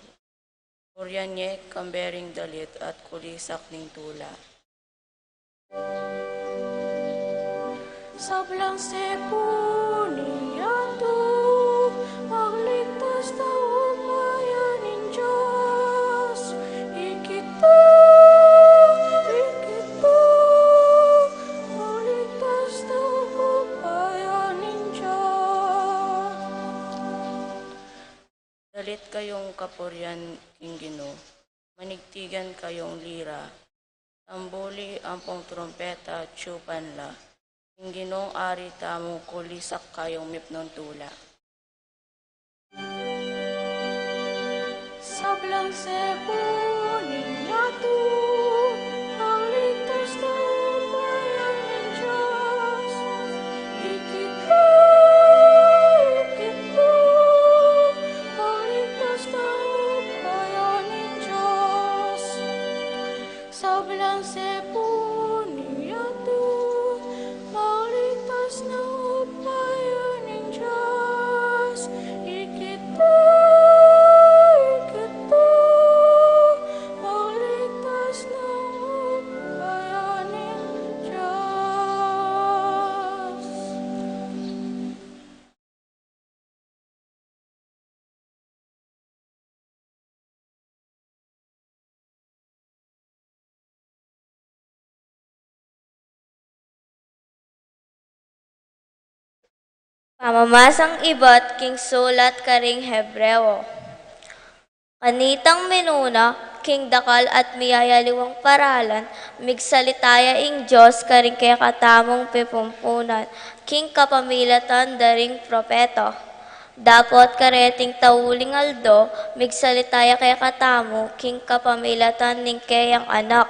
Purian ye kambe ring dalit at kulisak ning tula. Sablang sepu ning yatu, magligtas na upaya ning Dios. Ikit na, ikit na, magligtas na upaya ning Dios. Dalit kayung kapurian king Ginu, manigtigan kayung lira, tambuli ampong trumpeta, tiyupan la. King Ginung Ari tamu, kulisak kayung mipnung tula. Sablang sepu ning yatu, magligtas na upaya ning Dios. Ikit na, ikit na, magligtas na upaya ning Dios. Sablang sepu ning yatu, magligtas na upaya ning Dios. Ikit na, ikit na, magligtas na upaya ning Dios. Pamamasang ibat king sulat karing Hebreo. Kanitang minuna, king dakal at miyayaliwang paralan, migsalita ya ing Dios karing kekatamung pipumpunan, king kapamilatan da ring propeta. Dapot kareting tauling aldo, migsalita ya kekatamu, king kapamilatan ning keyang Anak,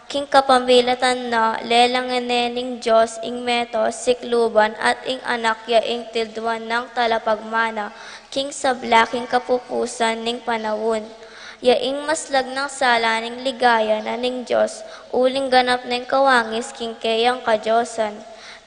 king kapamilatan na lelangan ne ning Dios ing meto sikluban at ing Anak ya ing tilduan nang talapagmana, king sabla king kapupusan ning panaun. Ya ing maslag nang sala ning ligaya na ning Dios, uling ganap neng kawangis king keyang kadiosan.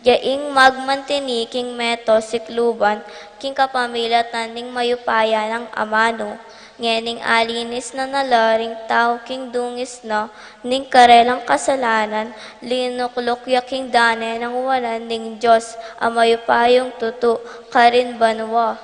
Ya ing magmantini king meto sikluban, king kapamilatan ning mayupaya nang amanu. Ngening alinis na na la ring tau king dungis na ning karelang kasalanan, linukluk ya king dane nang wanan ning Dios a mayupayang tutu karin banua.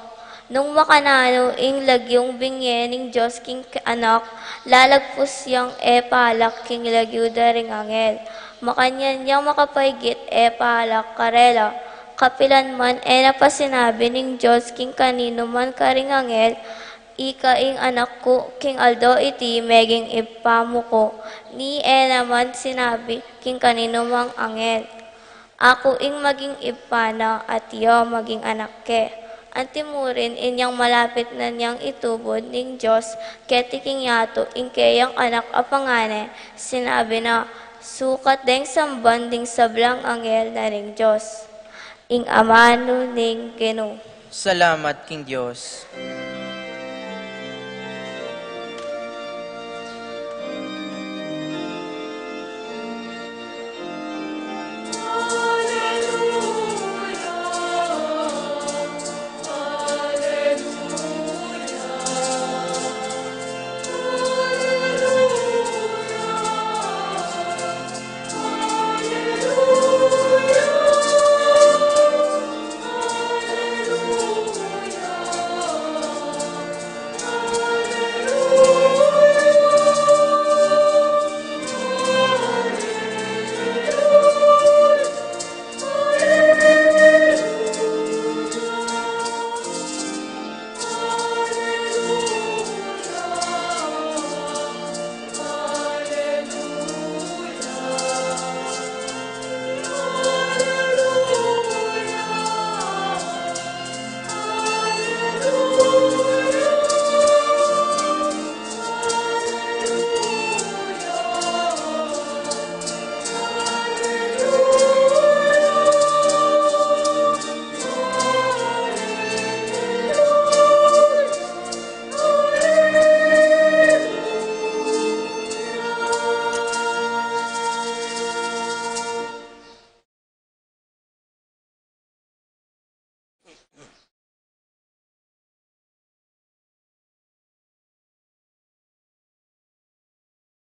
Nung makananu ing lagyung binye ning Dios king Anak, lalagpus yang e palak king lagyu da ring anghel. Makanyan yang makapaigit e palak karela. Kapilan man e na pa sinabi ning Dios king kaninu man karing anghel, "Ika ing Anak ku, king aldo iti meging Ibpa mu ku." Ni e na man sinabi king kaninu mang anghel, "Aku ing maging Ibpa na, at iya maging Anak ke." Antimurin inyang malapit na niyang itubud ning Dios keti king yatu ing keyang Anak a pangane, sinabi na, "Sukat deng samban ding sablang anghel na ning Dios." Ing amanu ning Ginu. Salamat king Dios.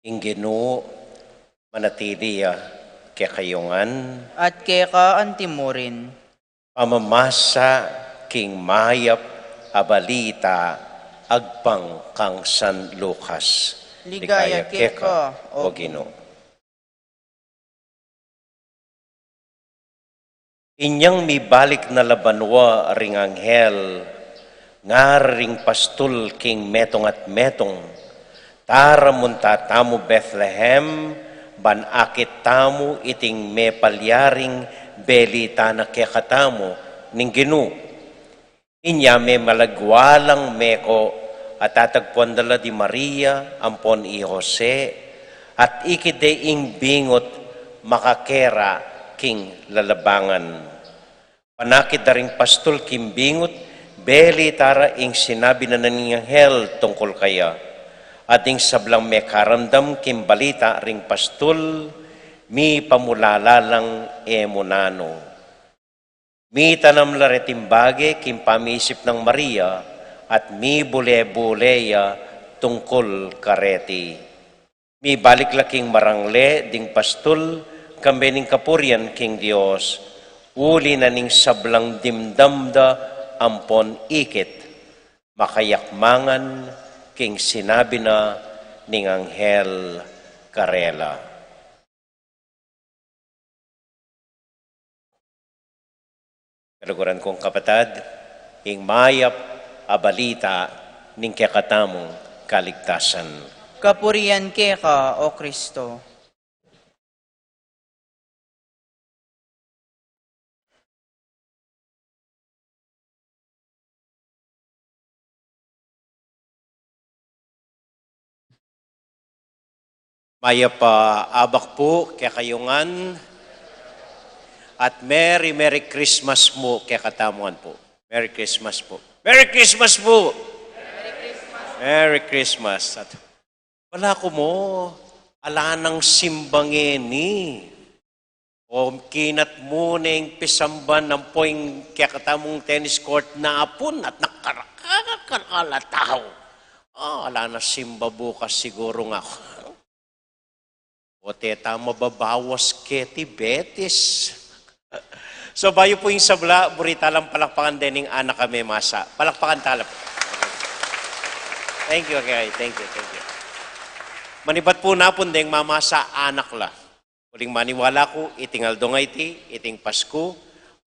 Ing Ginu manatili ya kekayu ngan. At keka anti murin. Pamamasa king mayap a balita agpang kang San Lucas. Ligaya keka, O Ginu. Inyang mibalik na la banua ring anghel, ngara ring pastul king metung at metung, "Tara munta tamu Bethlehem, ban akit tamu iting mepalyaring belita na kekatamu ning Ginu. Inya memalagwa lang meko at tatagpuan da la di Maria ampon i Jose, at ikit de ing bingut makakera king lalabangan." Panakit da ring pastul king bingut, belita ra ing sinabi na ning anghel tungkul kaya. At ing sablang mekaramdam king balita ring pastul, mipamulala lang e mu nanu. Mitanam la reting bage king pamisip nang Maria, at mibule-bule ya tungkul kareti. Mibalik la king marangle ding pastul, kambe ning kapurian king Dios, uli na ning sablang dimdam da ampon ikit, makayakmangan king sinabi na ning anghel karela. Kaluguran kung kapatad, ing mayap a balita ning kekatamung kaligtasan. Kapurian keka, O Kristo. Mayap a abak pu kekayu ngan. At Merry, Merry Christmas mu kekatamu ngan pu. Merry Christmas pu. Merry Christmas pu. Merry Christmas. At balaku mu, ala nang simba ngeni. O kinat mu neng pisamban ampo ing kekatamung tennis court napun at nakarakal a tau. Ah, ala na simba bukas siguru nga. O teta, mababawas keti Betis. So, bayu pu ing sabla, buri ta lang palakpakan dening anak a memasa. Palakpakan ta la pu. Thank you, okay. Thank you, thank you. Manibat pu napun deng mamasa anak la. Uling maniwala ku, iting aldo nga iti, iting Pasku,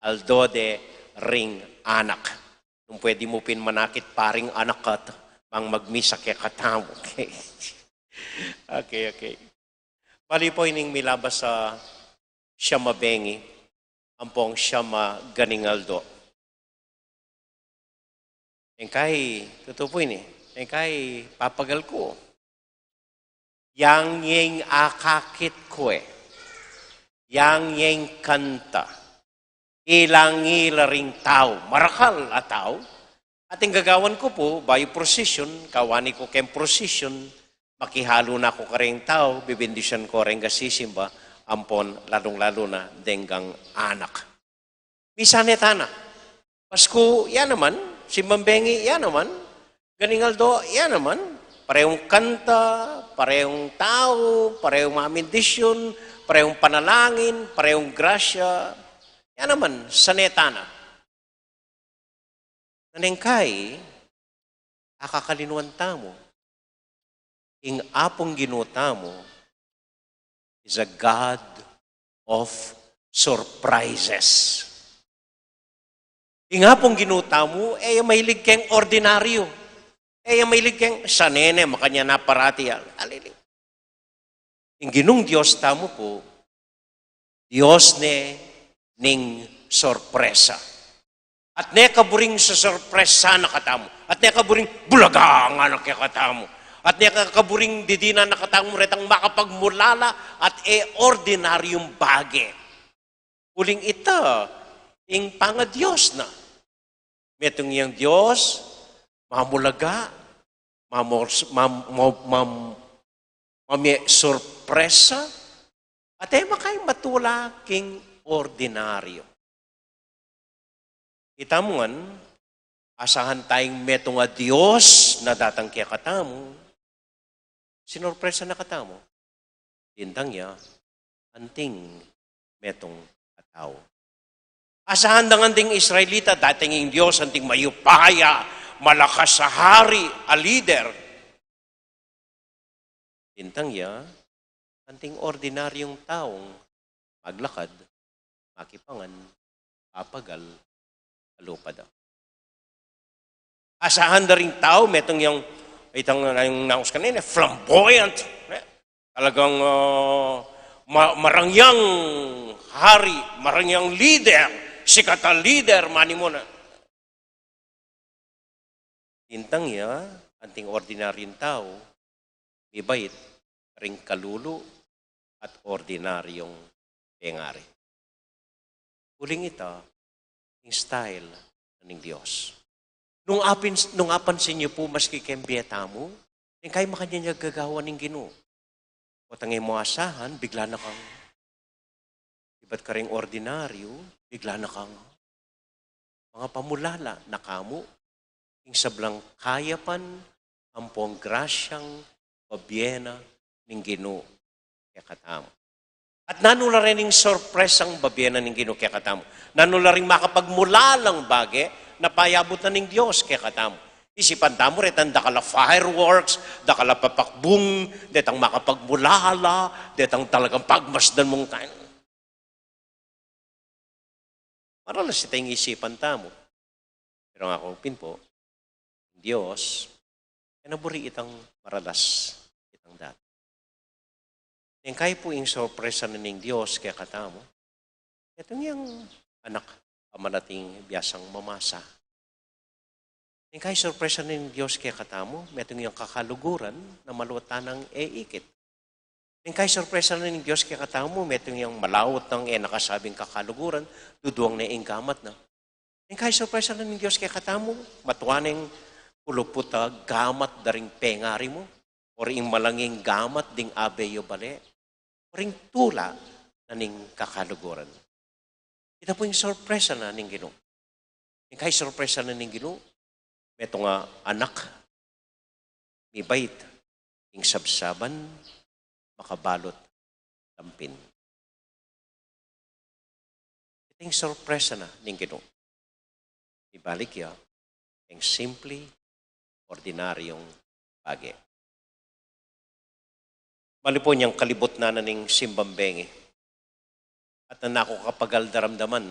aldo de ring anak. Nung pwede mu pin manakit pa ring anak at mang magmisa kekatamu. Okay. Okay, okay. Bali pu ining milabas a siyam a bengi ampong siyam a ganing aldo. Engkay, tutu pu ini. Engkay, papagal ku. Yang yeng akakit ku e. Yang yeng kanta. Ilang ila ring tau. Marakal a tau. At ing gagawan ku pu, bayu procession, kawani ku keng procession, makihalu na ku kareng tau, bibendisyon ku reng gasisimba, ampon lalung-lalu na deng anak. Misa ne tana. Pasku, ya naman. Simbang bengi, ya naman. Ganing aldo, ya naman. Parehung kanta, parehung tau, parehung mamendisyon, parehung panalangin, parehung grasya. Ya naman, sane tana. Neng kai, akakalinuan tamu. Ing Apung Ginu tamu is a God of surprises. Ing Apung Ginu tamu, e ya mahilig keng ordinaryo. E ya mahilig keng sanene, makanyan na parati ya. Alili. Ing Ginung Dios tamu pu, Dios ne ning sorpresa. At ne kaburing sasorpresa na katamu. At ne kaburing bulagangan na kekatamu. At ne kaburing didinan na katamu retang makapagmulala at e ordinaryung bage. Uling ita, ing pangadios na. Metung yang Dios, mamulaga, mamors-, mam-, mam-, mam-, mamie sorpresa, at e makai matula king ordinaryo. Ita mu ngan, asahan tayung metung a Dios na datang kekatamu, sinorpresa na katamu. Tintang ya, anting metung a tau. Asahan da ngan ding Israelita, dating ing Dios, anting mayupaya, malakas a hari, a lider. Tintang ya, anting ordinaryung taung maglakad, makipangan, papagal, a lupa da. Asahan da ring tau, metung yang, itang, yang naus kanina, flamboyant, eh? Talagang, ah, ma-, marangyang hari, marangyang lider, sikat a lider, manimuna. Tintang ya, anting ordinaryung tau, mibait ring kalulu at ordinaryung pengari. Uling ita, ing style na ning Dios. Nung apin-, nung apansin yu pu, maski keng bie tamu, ning kay makanyan ya gagawan ning Ginu. O tangay mu asahan, bigla na kang, ibat karing ordinaryu, bigla na kang, mga pamulala na kamu, ing sablang kayapan, ampong grasyang, babie na ning Ginu kekatamu. At nanu la rin ing sorpresang babie na ning Ginu kekatamu? Nanu la ring makapagmulalang bage na payabut na ning Dios kekatamu? Isipan tamu, retang dakal a fireworks, dakal a papakbung, detang makapagmulala, detang talagang pagmasdan mung tayo. Maralas itang isipan tamu. Pero ngana ku pin pu, ing Dios, e na buri itang maralas, itang dati. Ning kay pu ing sorpresa na ning Dios kekatamu, itang yang anak a malating biasang mamasa. Ning kay sorpresa na ning Dios kekatamu, metung yang kakaluguran na maluat tanang e ikit. Ning kay sorpresa na ning Dios kekatamu, metung yang malaut nang e nakasabing kakaluguran, duduang ne ing gamat na. Ning kay sorpresa na ning Dios kekatamu, matua neng kuluput a gamat da ring pengari mu, o ring malanging gamat ding abe yu bale, o ring tula na ning kakaluguran. Ita pu ing sorpresa na ning Ginu. Ning kay sorpresa na ning Ginu, metung a anak, mibait, ing sabsaban, makabalut, lampin. Ita ing sorpresa na ning Ginu. Ibalik ya, ing simple, ordinaryung bage. Malipo nyang kalibut na na ning simbang bengi. At nanu ku kapagal daramdaman,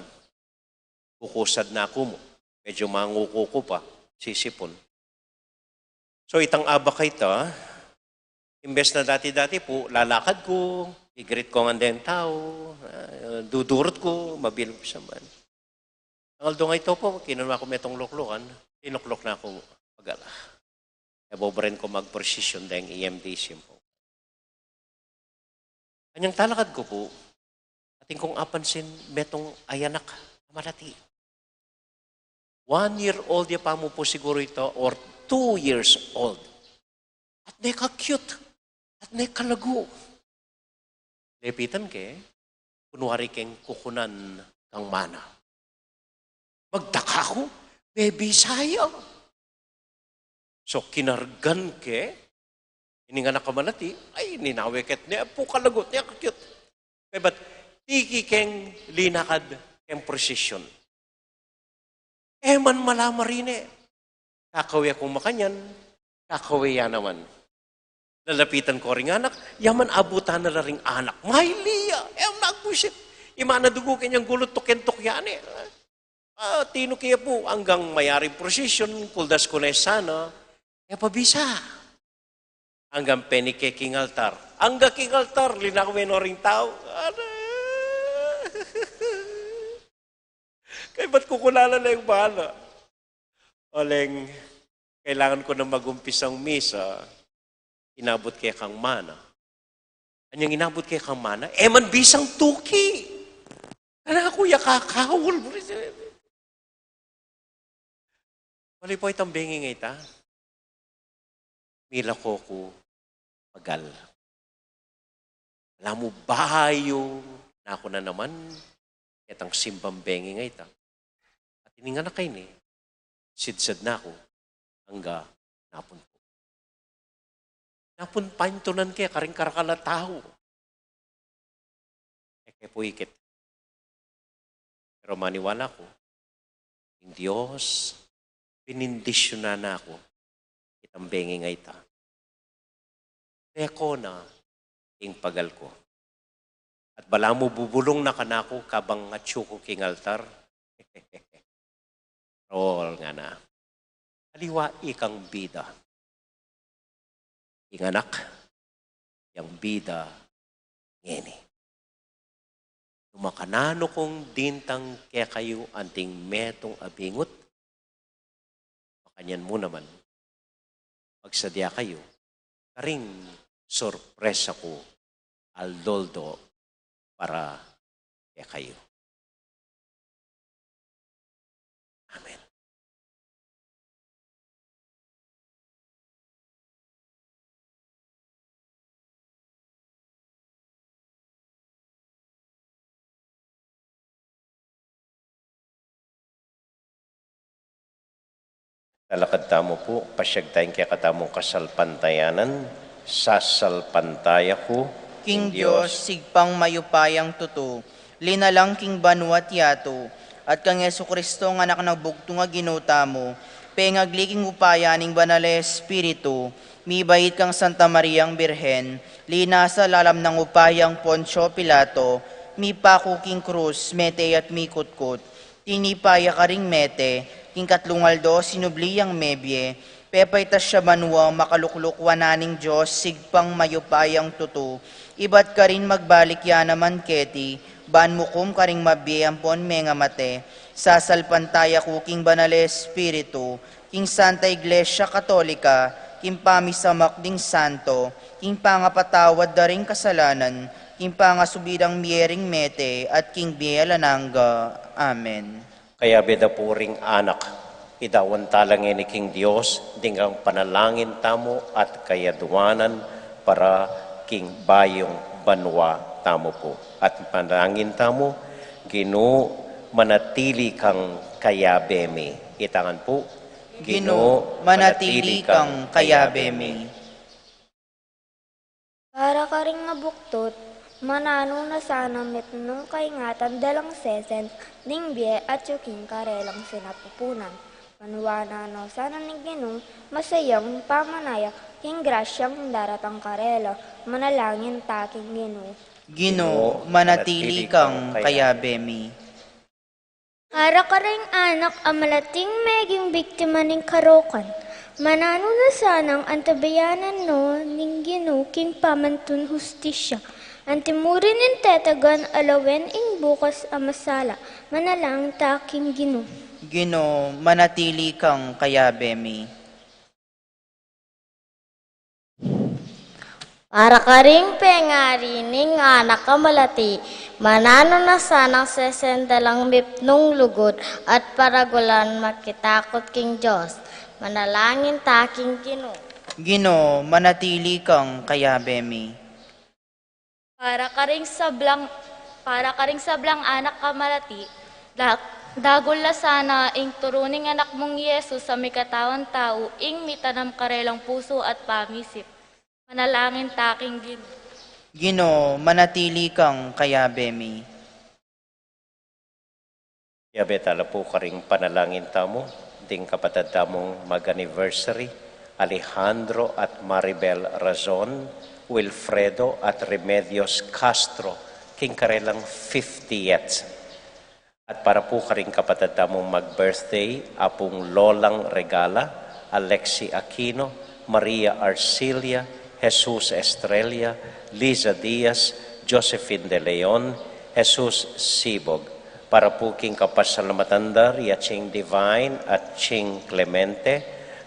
kukusad na ku mu. Medyo manguku ku pa, sisipun. So, itang abak a ita, imbes na dati-dati pu, lalakad ku, i-greet ku ngan deng tau, ah, dudurut ku, mabilib sa man. Ang aldo ngeni pu, kinunu ku metung luklukan, tinukluk na ku, pagal. E, bobren ku mag-procession deng E M D C pu. Anyang talakad ku pu, atin kung apansin, metung a anak a malati. One year old ya pa mu pu siguru ita, or two years old. At neka-cute, at nekalagu. Lepitan ke, kunwari keng kukunan kang mana. Magtaka ku, mebisa ya. So, kinargan ke, ining anak a malati, ay, ninawe ke, ne pu kalagu, ne ka-cute. Kaybat, tiki keng linakad keng procession. E man mala marine. Kakawe kung makanyan, kakawe ya naman. Lalapitan ku ring anak, ya man abutan na la ring anak. Maili ya, e man agbuisit. Ima na dugu kenyang gulut tuken-tuk ya ne. Ah, tinuki ya pu, anggang mayaring procession, kuldas ku ne sana, e pa bisa. Anggang penike king altar. Angga king altar, linaku me no ring tau. Ada. Kaybat kukunan na ning mana. Uling, kailangan ku na mag-umpisang misa, inabut ke kang mana. Anyang inabut ke kang mana, e man bisang tuki. Kanaku ya kakawul. Malipo itang bengi a ita. Milako ku pagal. Ala mu bayu na ku na naman, ketang simbang bengi a ita. At ining anak a ini, sidsad na ku, angga napun pu. Napun paintunan ke, karing karakal a tau. E pu ikit. Pero maniwala ku, ing Dios, binindisyunan na ku itang bengi a ita. Peko na ing pagal ku. At balamu bubulung na kanaku kabang atyu ku king altar. Rol ngana. Aliwa ikang bida. Ing anak, yang bida ngeni. Nung makananu kung dintang kekayu anting metung a bingut, makanyan mu naman, magsadya kayu karing sorpresa ku a aldo-aldo para kekayu. Amen. Talakad tamu pu, pasiag tayang kekatamung kasalpantayanan, sasalpantaya ku king Dios, Sigpang mayupayang tutu, linalang king banua at yatu, at kang Jesucristo a Anak nang bugtung a Ginu tamu, pengagli king upaya ning Banal a Espiritu, mibait kang Santa Mariang Birhen, linasa lalam nang upayang Poncio Pilato, mipaku king krus, mete at mikutkut. Tinipa ya karing mete, king katlung aldo sinubli yang mebie, pepaitas ya banua, makalukluk wanan ning Dios, Sigpang mayupayang tutu. Ibat karin magbalik ya naman keti, ban mukum karing mabie ampon mengamate. Sasalpantaya ku king Banal a Espiritu, king Santa Iglesia Katolika, king pamisamak ding santo, king pangapatawad da ring kasalanan, king pangasubli dang mie ring mete, at king bie alang angga. Amen. Kayabe da pu ring anak, idawan tala ngeni king Dios ding panalangin tamu at kayaduanan para king bayung banua tamu pu. At panalangin tamu, Ginu, manatili kang kayabe mi. Itang ngan pu, Ginu, manatili kang kayabe mi. Para karing mabuktut, mananu na sanang mitmung kaingatan dalang sesen ding bie atyu king karelang sinapupunan. Panuanan no sana ning Ginu masayang pamanaya king grasyang daratang karela. Manalangin ta king Ginu. Ginu, manatili kang kayabe mi. Para karing anak a malating meging biktima ning karokan, mananu na sanang antabayanan no ning Ginu king pamantun hustisya. Anti mu rin ing tetagan a lawen ing bukas a masala. Manalangin ta king Ginu. Ginu, manatili kang kayabe mi. Para karing pengari ning anak a malati, mananu na sanang sesen dalang mipnung lugud at paragulan makitakut king Dios. Manalangin ta king Ginu. Ginu, manatili kang kayabe mi. Para karing sablang, para karing sablang anak a malati, da-, dagul la sana ing turu ning anak mung Jesus a mikatawan tau, ing mitanam karelang pusu at pamisip. Manalangin ta king Ginu. Ginu, manatili kang kayabe mi. Yabe tala pu karing panalangin tamu, ding kapatad tamung mag-anniversary, Alejandro at Maribel Razon, Wilfredo at Remedios Castro, king karelang fiftieth. At para pu karing kapatad tamung mag-birthday, Apung Lolang Regala, Alexi Aquino, Maria Arcilia, Jesus Estrella, Liza Diaz, Josephine De Leon, Jesus Sibog. Para pu king kapasalamatan da ri Aching Divine at Ching Clemente,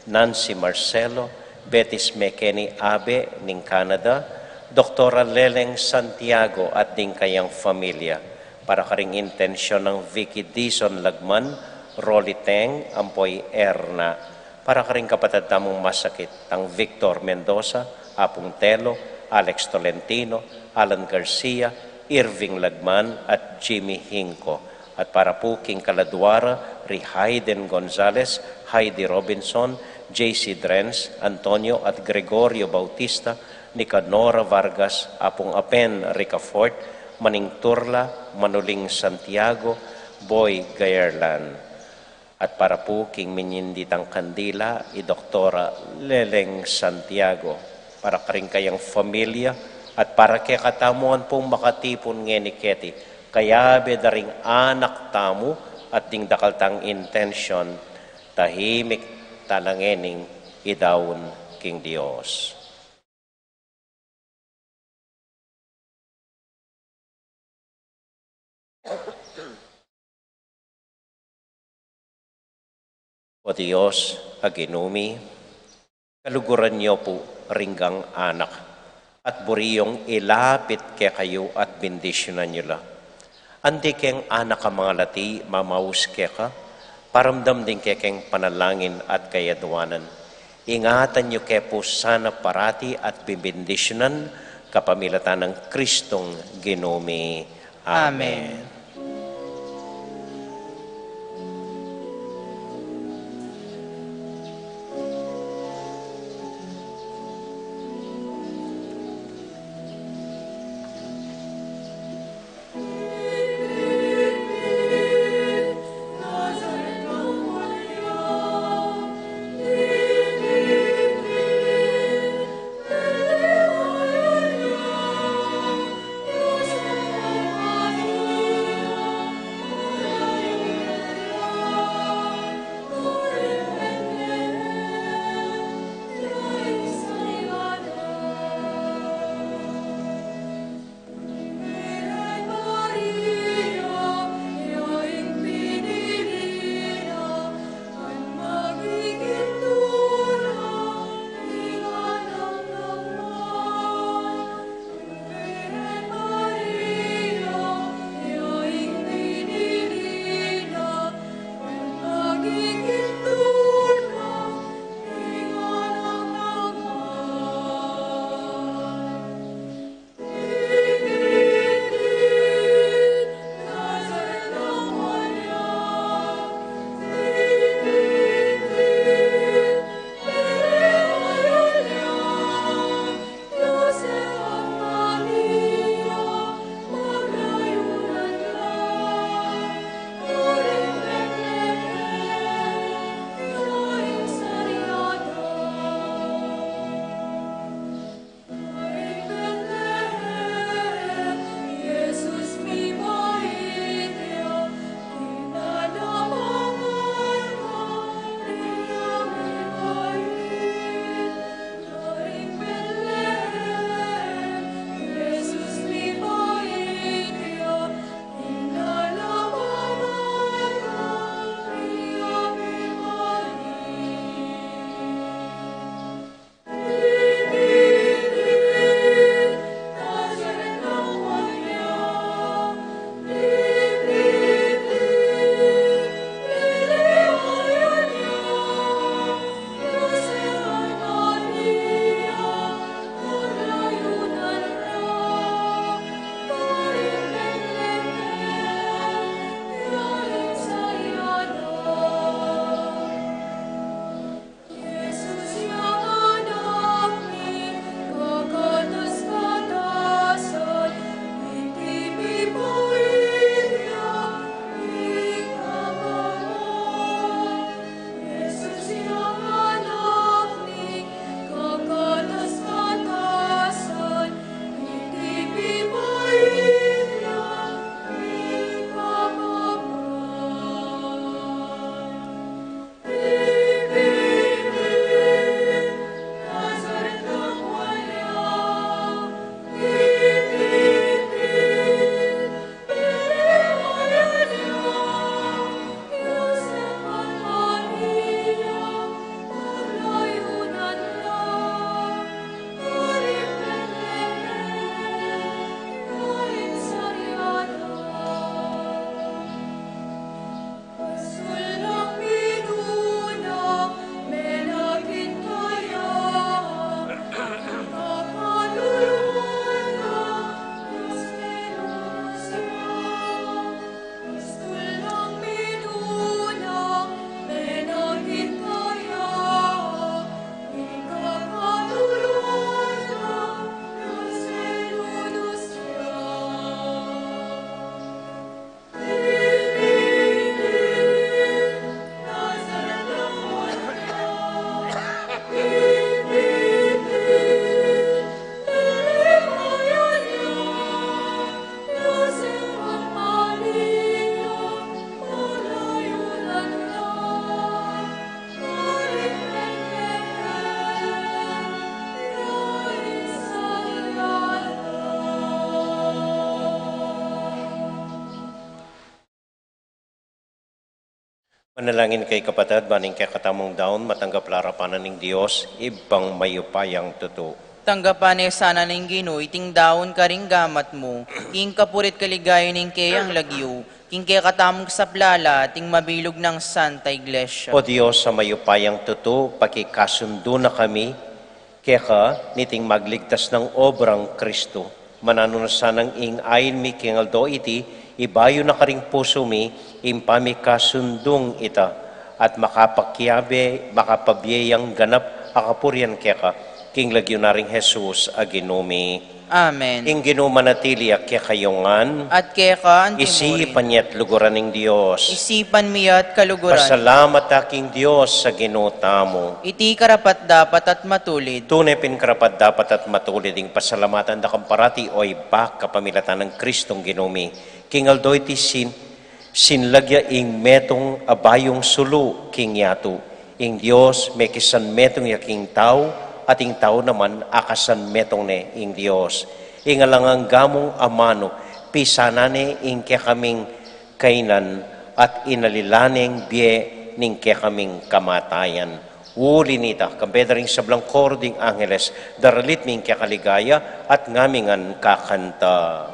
Nancy Marcelo, Betis McKenny Abe ning Canada, Doktora Leleng Santiago at ding kayang familia. Para karing intensyon nang Vicky Dizon Lagman, Rolly Teng, ampo i Erna. Para karing kapatad tamung masakit, tang Victor Mendoza, Apung Telo, Alex Tolentino, Alan Garcia, Irving Lagman, at Jimmy Hinco. At para pu king kaladua ra ri Hayden Gonzalez, Heidi Robinson, J C Drenz, Antonio at Gregorio Bautista, Nicanora Vargas, Apung Apen Ricafort, Maningturla, Manuling Santiago, Boy Gayarlan. At para pu king minyinditang kandila, i Doktora Leleng Santiago, para karing kayang familia, at para kekatamu ngan pung makatipun ngeni keti, kayabe da ring anak tamu, at ding dakal tang intensyon, tahimik tala ngening idaun king Dios. O Dios, a Ginu mi, kaluguran yu pu ring anak, at buri yung ilapit kekayu at bendisyunan yu la. Anti keng anak a mangalati, mamaus keka, paramdam ding kekeng panalangin at kayadwanan. Ingatan yu ke pu sana parati at bibendisyunan kapamilatan nang Kristong Ginu mi. Amen. Amen. Manalangin kayu, kapatad, ban ing kekatamung daun matanggap la arapan na ning Dios, Ibpang mayupayang tutu. Tanggapan ne sana ning Ginu iting daun karing gamat mu, king kapurian at kaligayan ning keyang lagyu, king kekatamung kasaplalan at ing mabilug nang Santa Iglesia. O Dios a mayupayang tutu, pakikasundu na kami keka niting magligtas nang obrang Kristu. Mananu na sanang ing ain mi king aldo iti, ibayu na karing pusu mi ing pamikasundung ita, at makapakiabe, makapabie yang ganap a kapurian keka, king lagyu na ring Jesus a Ginu mi. Amen. Ing Ginu manatili ya kekayu ngan. At keka anti mu rin. Isipan ya't luguran ning Dios. Isipan mi ya't kaluguran. Pasalamat ta king Dios a Ginu tamu. Iti karapat-dapat at matulid. Tune pin karapat-dapat at matulid ing pasalamatan da kang parati, o Ibpa, kapamilatan nang Kristong Ginu mi. King aldo iti sin-, sinlag ya ing metung a bayung sulu king yatu. Ing Dios mekisanmetung ya king tau, at ing tau naman akasanmetung ne ing Dios. Ing alang angga mung amanu, pisanan ne ing kekaming kainan, at inalila neng bie ning kekaming kamatayan. Uli nita, kambe da ring sablang koro ding angeles, daralit mi ing kekaligaya, at ngamingan kakanta.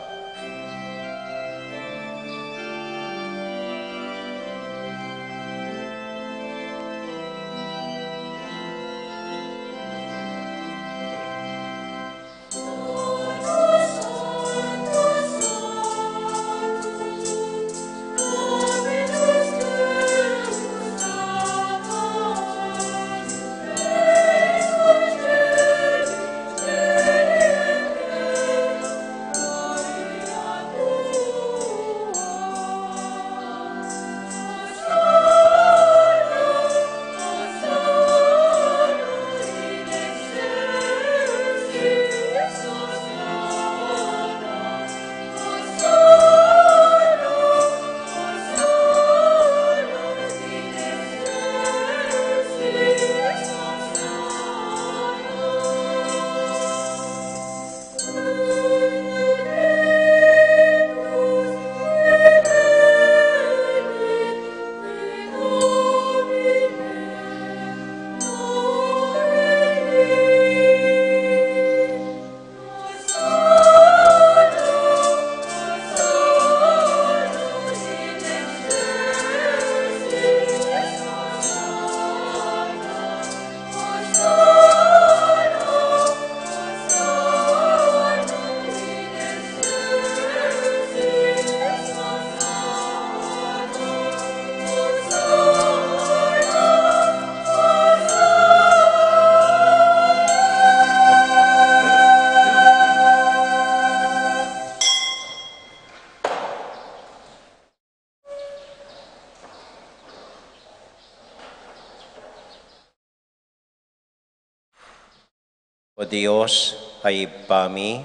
O Dios a Ibpa mi,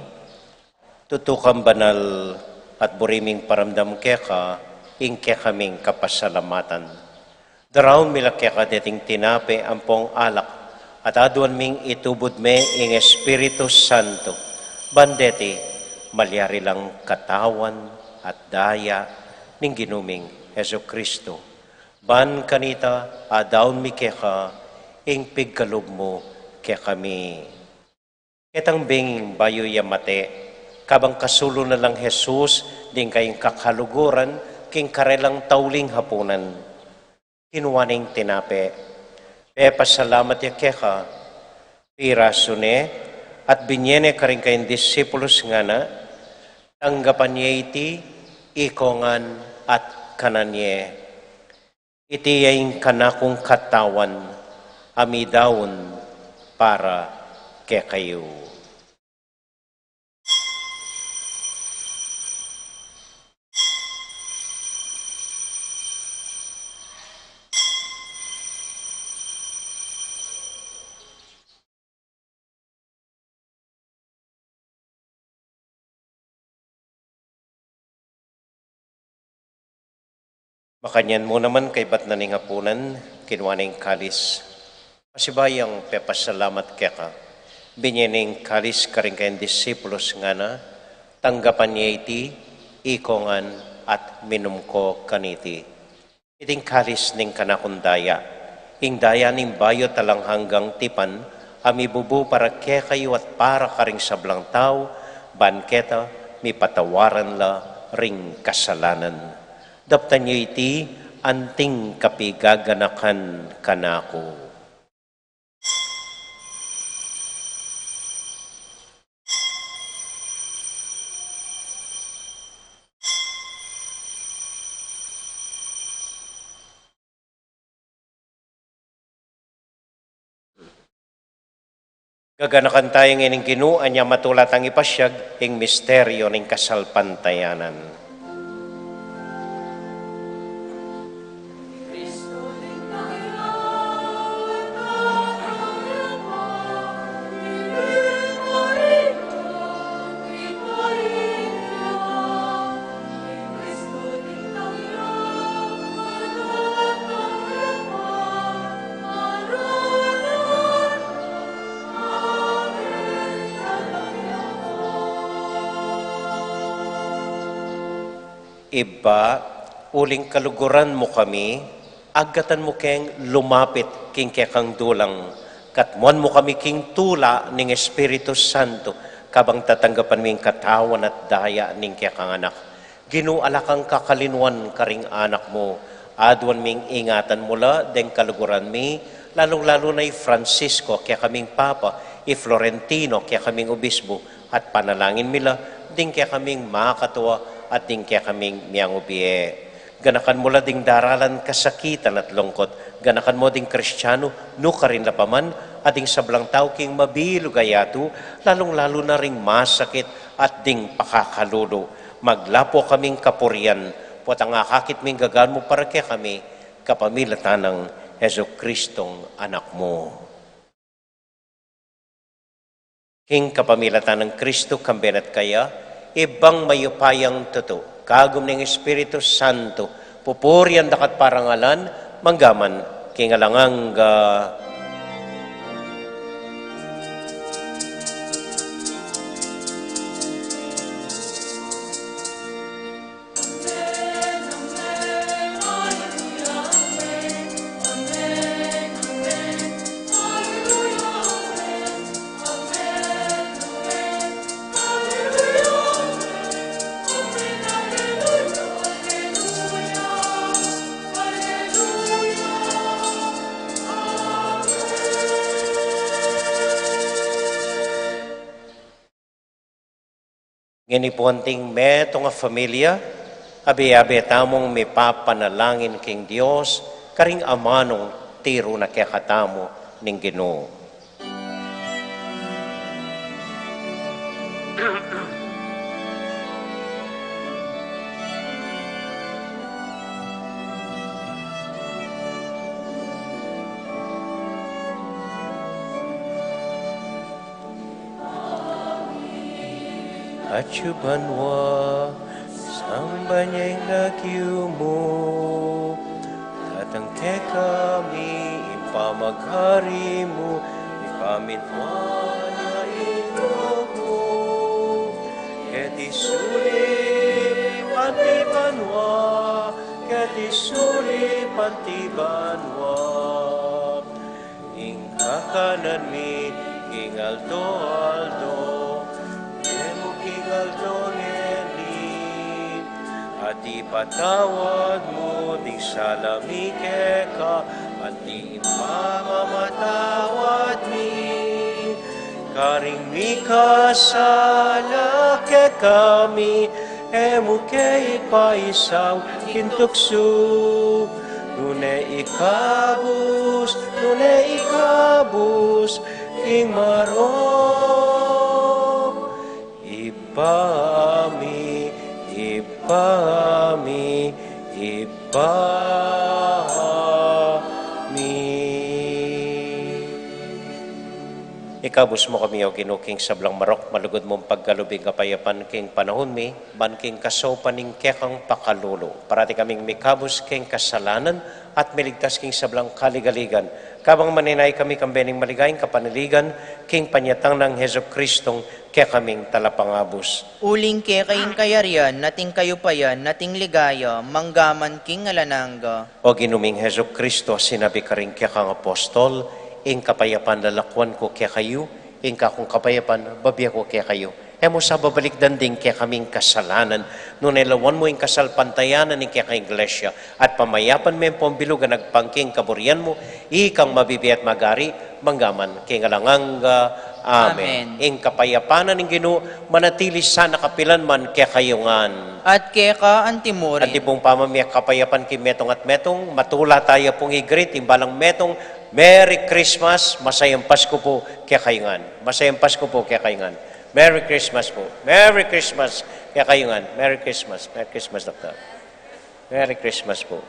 tutu kang banal, at buri ming paramdam keka ing kekaming kapasalamatan. Daraun mi la keka deting tinape ampong alak, at aduan ming itubud me ing Espiritu Santo, ban deti malyari lang katawan at daya ning Ginu ming Jesucristo. Ban kanita, adaun mi keka ing pigkalub mu kekami. Ketang bing bayu ya mate, kabang kasulu na lang Jesus ding kayang kakaluguran king karelang tauling hapunan, kinua ne ing tinape, pepasalamat ya keka, pirasu ne, at binie ne karing kayang disipulus, ngana, tanggapan ye iti, ikongan at kanan ye. Iti ya ing kanakung katawan a midaun para kekayu. Makanyan mu naman kaybat na ning hapunan, kinua ne ing kalis. Pasibayu yang pepasalamat keka, binie ne ing kalis karing kayang disipulus, ngana, tanggapan ye iti, ikongan at minum ko kaniti. Iting kalis ning kanakung daya, ing daya ning bayu at alang hanggang tipan, a mibubu para kekayu at para karing sablang tau, ban keta mipatawaran la ring kasalanan. Daptan yu iti anting kapigaganakan kanaku. Gaganakan taya ing Ginu, anya matula tang ipasiag ing misteryu ning kasalpantayanan. Ibpa, uling kaluguran mu kami, agkatan mu keng lumapit king kekang dulang, katmuan mu kami king tula ning Espiritu Santo, kabang tatanggapan ming katawan at daya ning kekang Anak. Ginu, ala kang kakalinuan karing anak mu. Aduan ming ingatan mu la deng kaluguran mi, lalung-lalu na i Francisco, kekaming Papa, i Florentino, kekaming Obispo, at panalangin mi la ding kekaming makatua at ding kekaming miangubie. Ganakan mu la ding daralan kasakitan at lungkut. Ganakan mu ding Kristianu, nukarin la pa man, at ding sablang tau king mabilug a yatu, lalung-lalu na ring masakit at ding pakakalulu. Maglapu kaming kapurian, potang akakit ming gagan mu para kekami, kapamilatan nang Jesucristong Anak mu. King kapamilatan nang Kristo, kambe na at kaya, Ibpang mayupayang tutu, kagum ning Espiritu Santo, pupurian da ka at parangalan, mangga man king alang angga. Ngeni pu anting metung a familia, abe-abe tamung mipapanalangin king Dios, karing amanung tiru na kekatamu ning Ginu. Atsu banua, samban ya ing lagyu mu, datang kekami ing pamagari mu, mipamintuan ya ing lub mu, keti sulip anti banua, keti sulip anti banua. Ing kakanan mi king aldo-aldo, ibie mu king aldo ngeni, at ipatawad mu ding sala mi keka, anti ing pamamatawad mi karing mikasala kekami, e mu ke ipaisaul king tuksu, nune ikabus, nune ikabus king marok. Ibpa mi, Ibpa mi, Ibpa mi. Ikabus mu kami, O Ginu, king sablang marok, malugud mung pagkalub ing kapayapan king panahun mi, ban king kasaupan ning kekang pakalulu, parati kaming mikabus king kasalanan at miligtas king sablang kaligaligan, Kabang maninaya kami kang bening maligayang kapanaligan, king panyatang nang Jesucristong kekaming talapangabus. Uling keka ing kayarian, at ing kayupayan, at ing ligaya, manggaman king alang angga. O Ginu ming Jesucristo, sinabi karing kekang apostol, ing kapayapan lalakwan ku kekayu, ing kakung kapayapan babie ku kekayu. E mu sa babalikdan ding kekaming kasalanan, nune lawan mu ing kasalpantayanan ning kekang iglesia, at pamayapan me ampong bilug a agpang king kaburian mu, ikang mabibie at magari, manggaman king alang angga. Amen. Amen. Ing kapayapan na ning Ginu, manatili sana kapilan man kekayu ngan. At keka anti mu rin. Anti pung pamamie kapayapan king metung at metung, matula taya pung i-greet ing balang metung, Merry Christmas, masayang Pasko pu kekayu ngan. Masayang Pasko pu kekayu ngan. Merry Christmas pu. Merry Christmas kekayu ngan. Merry Christmas. Merry Christmas, Doktor. Merry Christmas pu.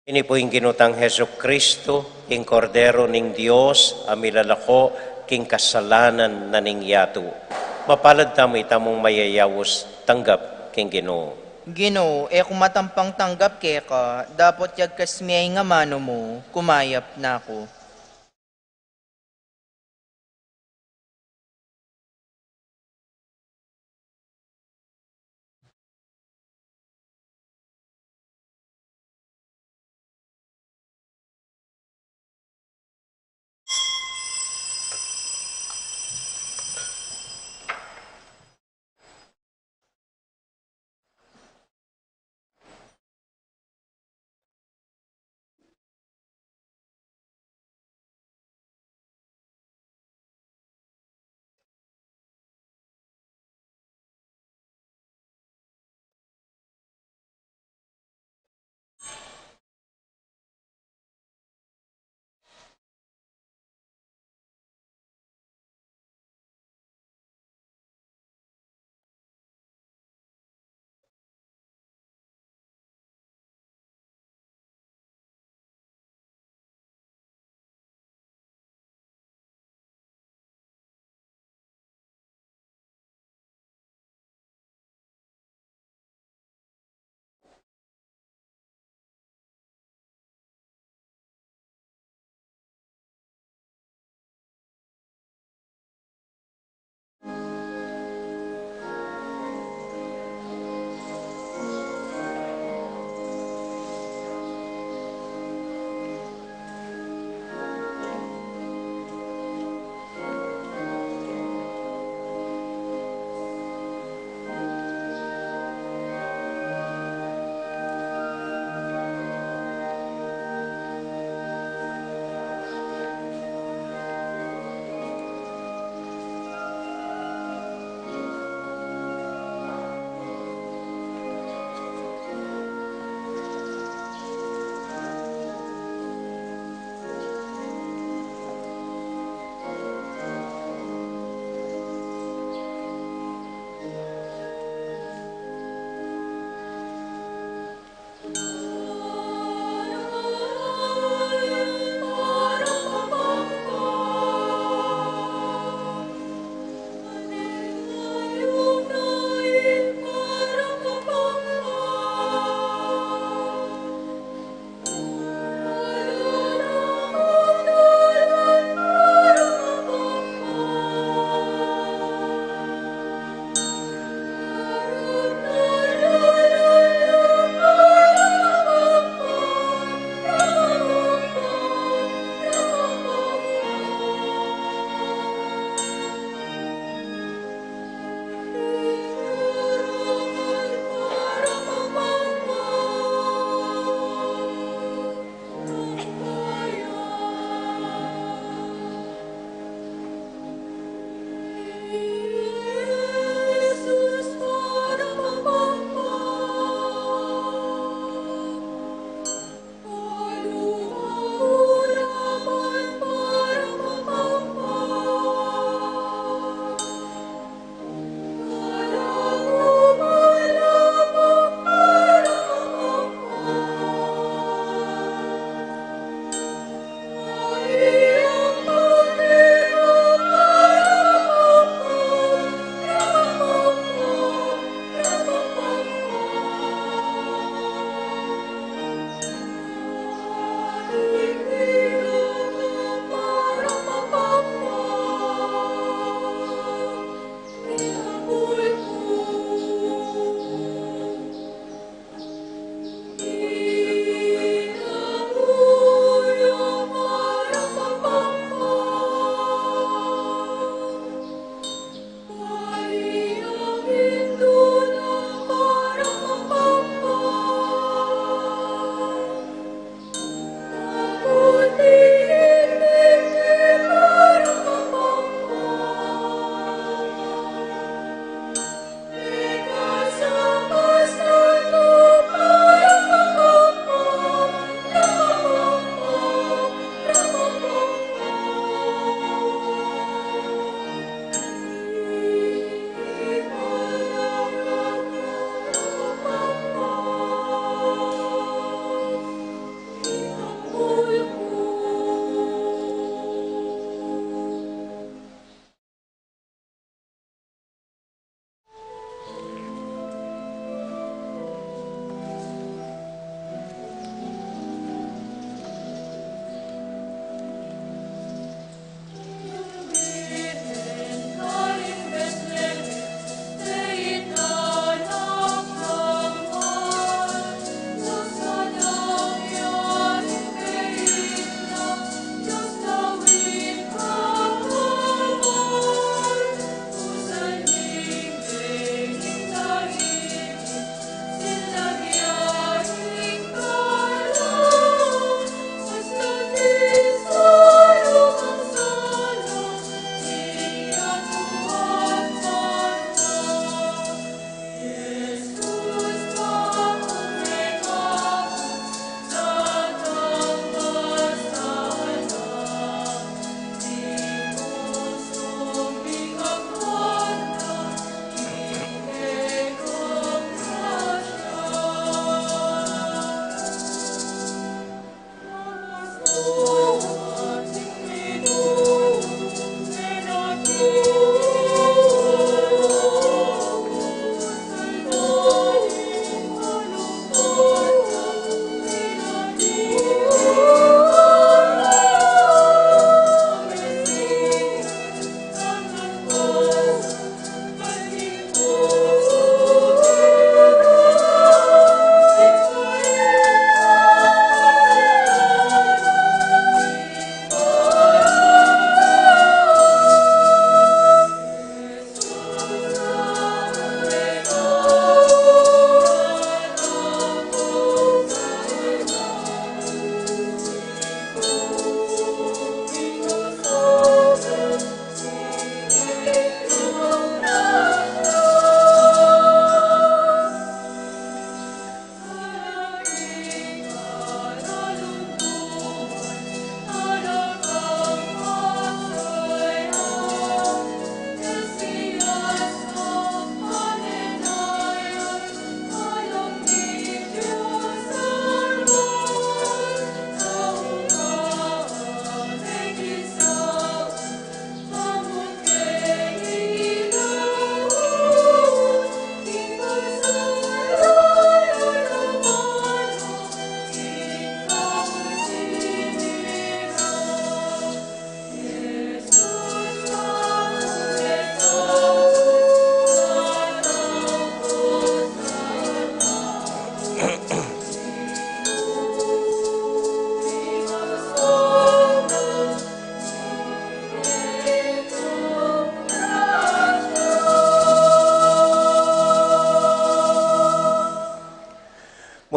Ini pu ing Ginu tang Jesucristo, ing Kordero ning Dios, a milalako king kasalanan na ning yatu. Mapalad tamu itamung mayayaus tanggap king Ginu. Ginu, e ku matampang tanggap keka, dapot yagkas me ing amanu mu, kumayap na ku.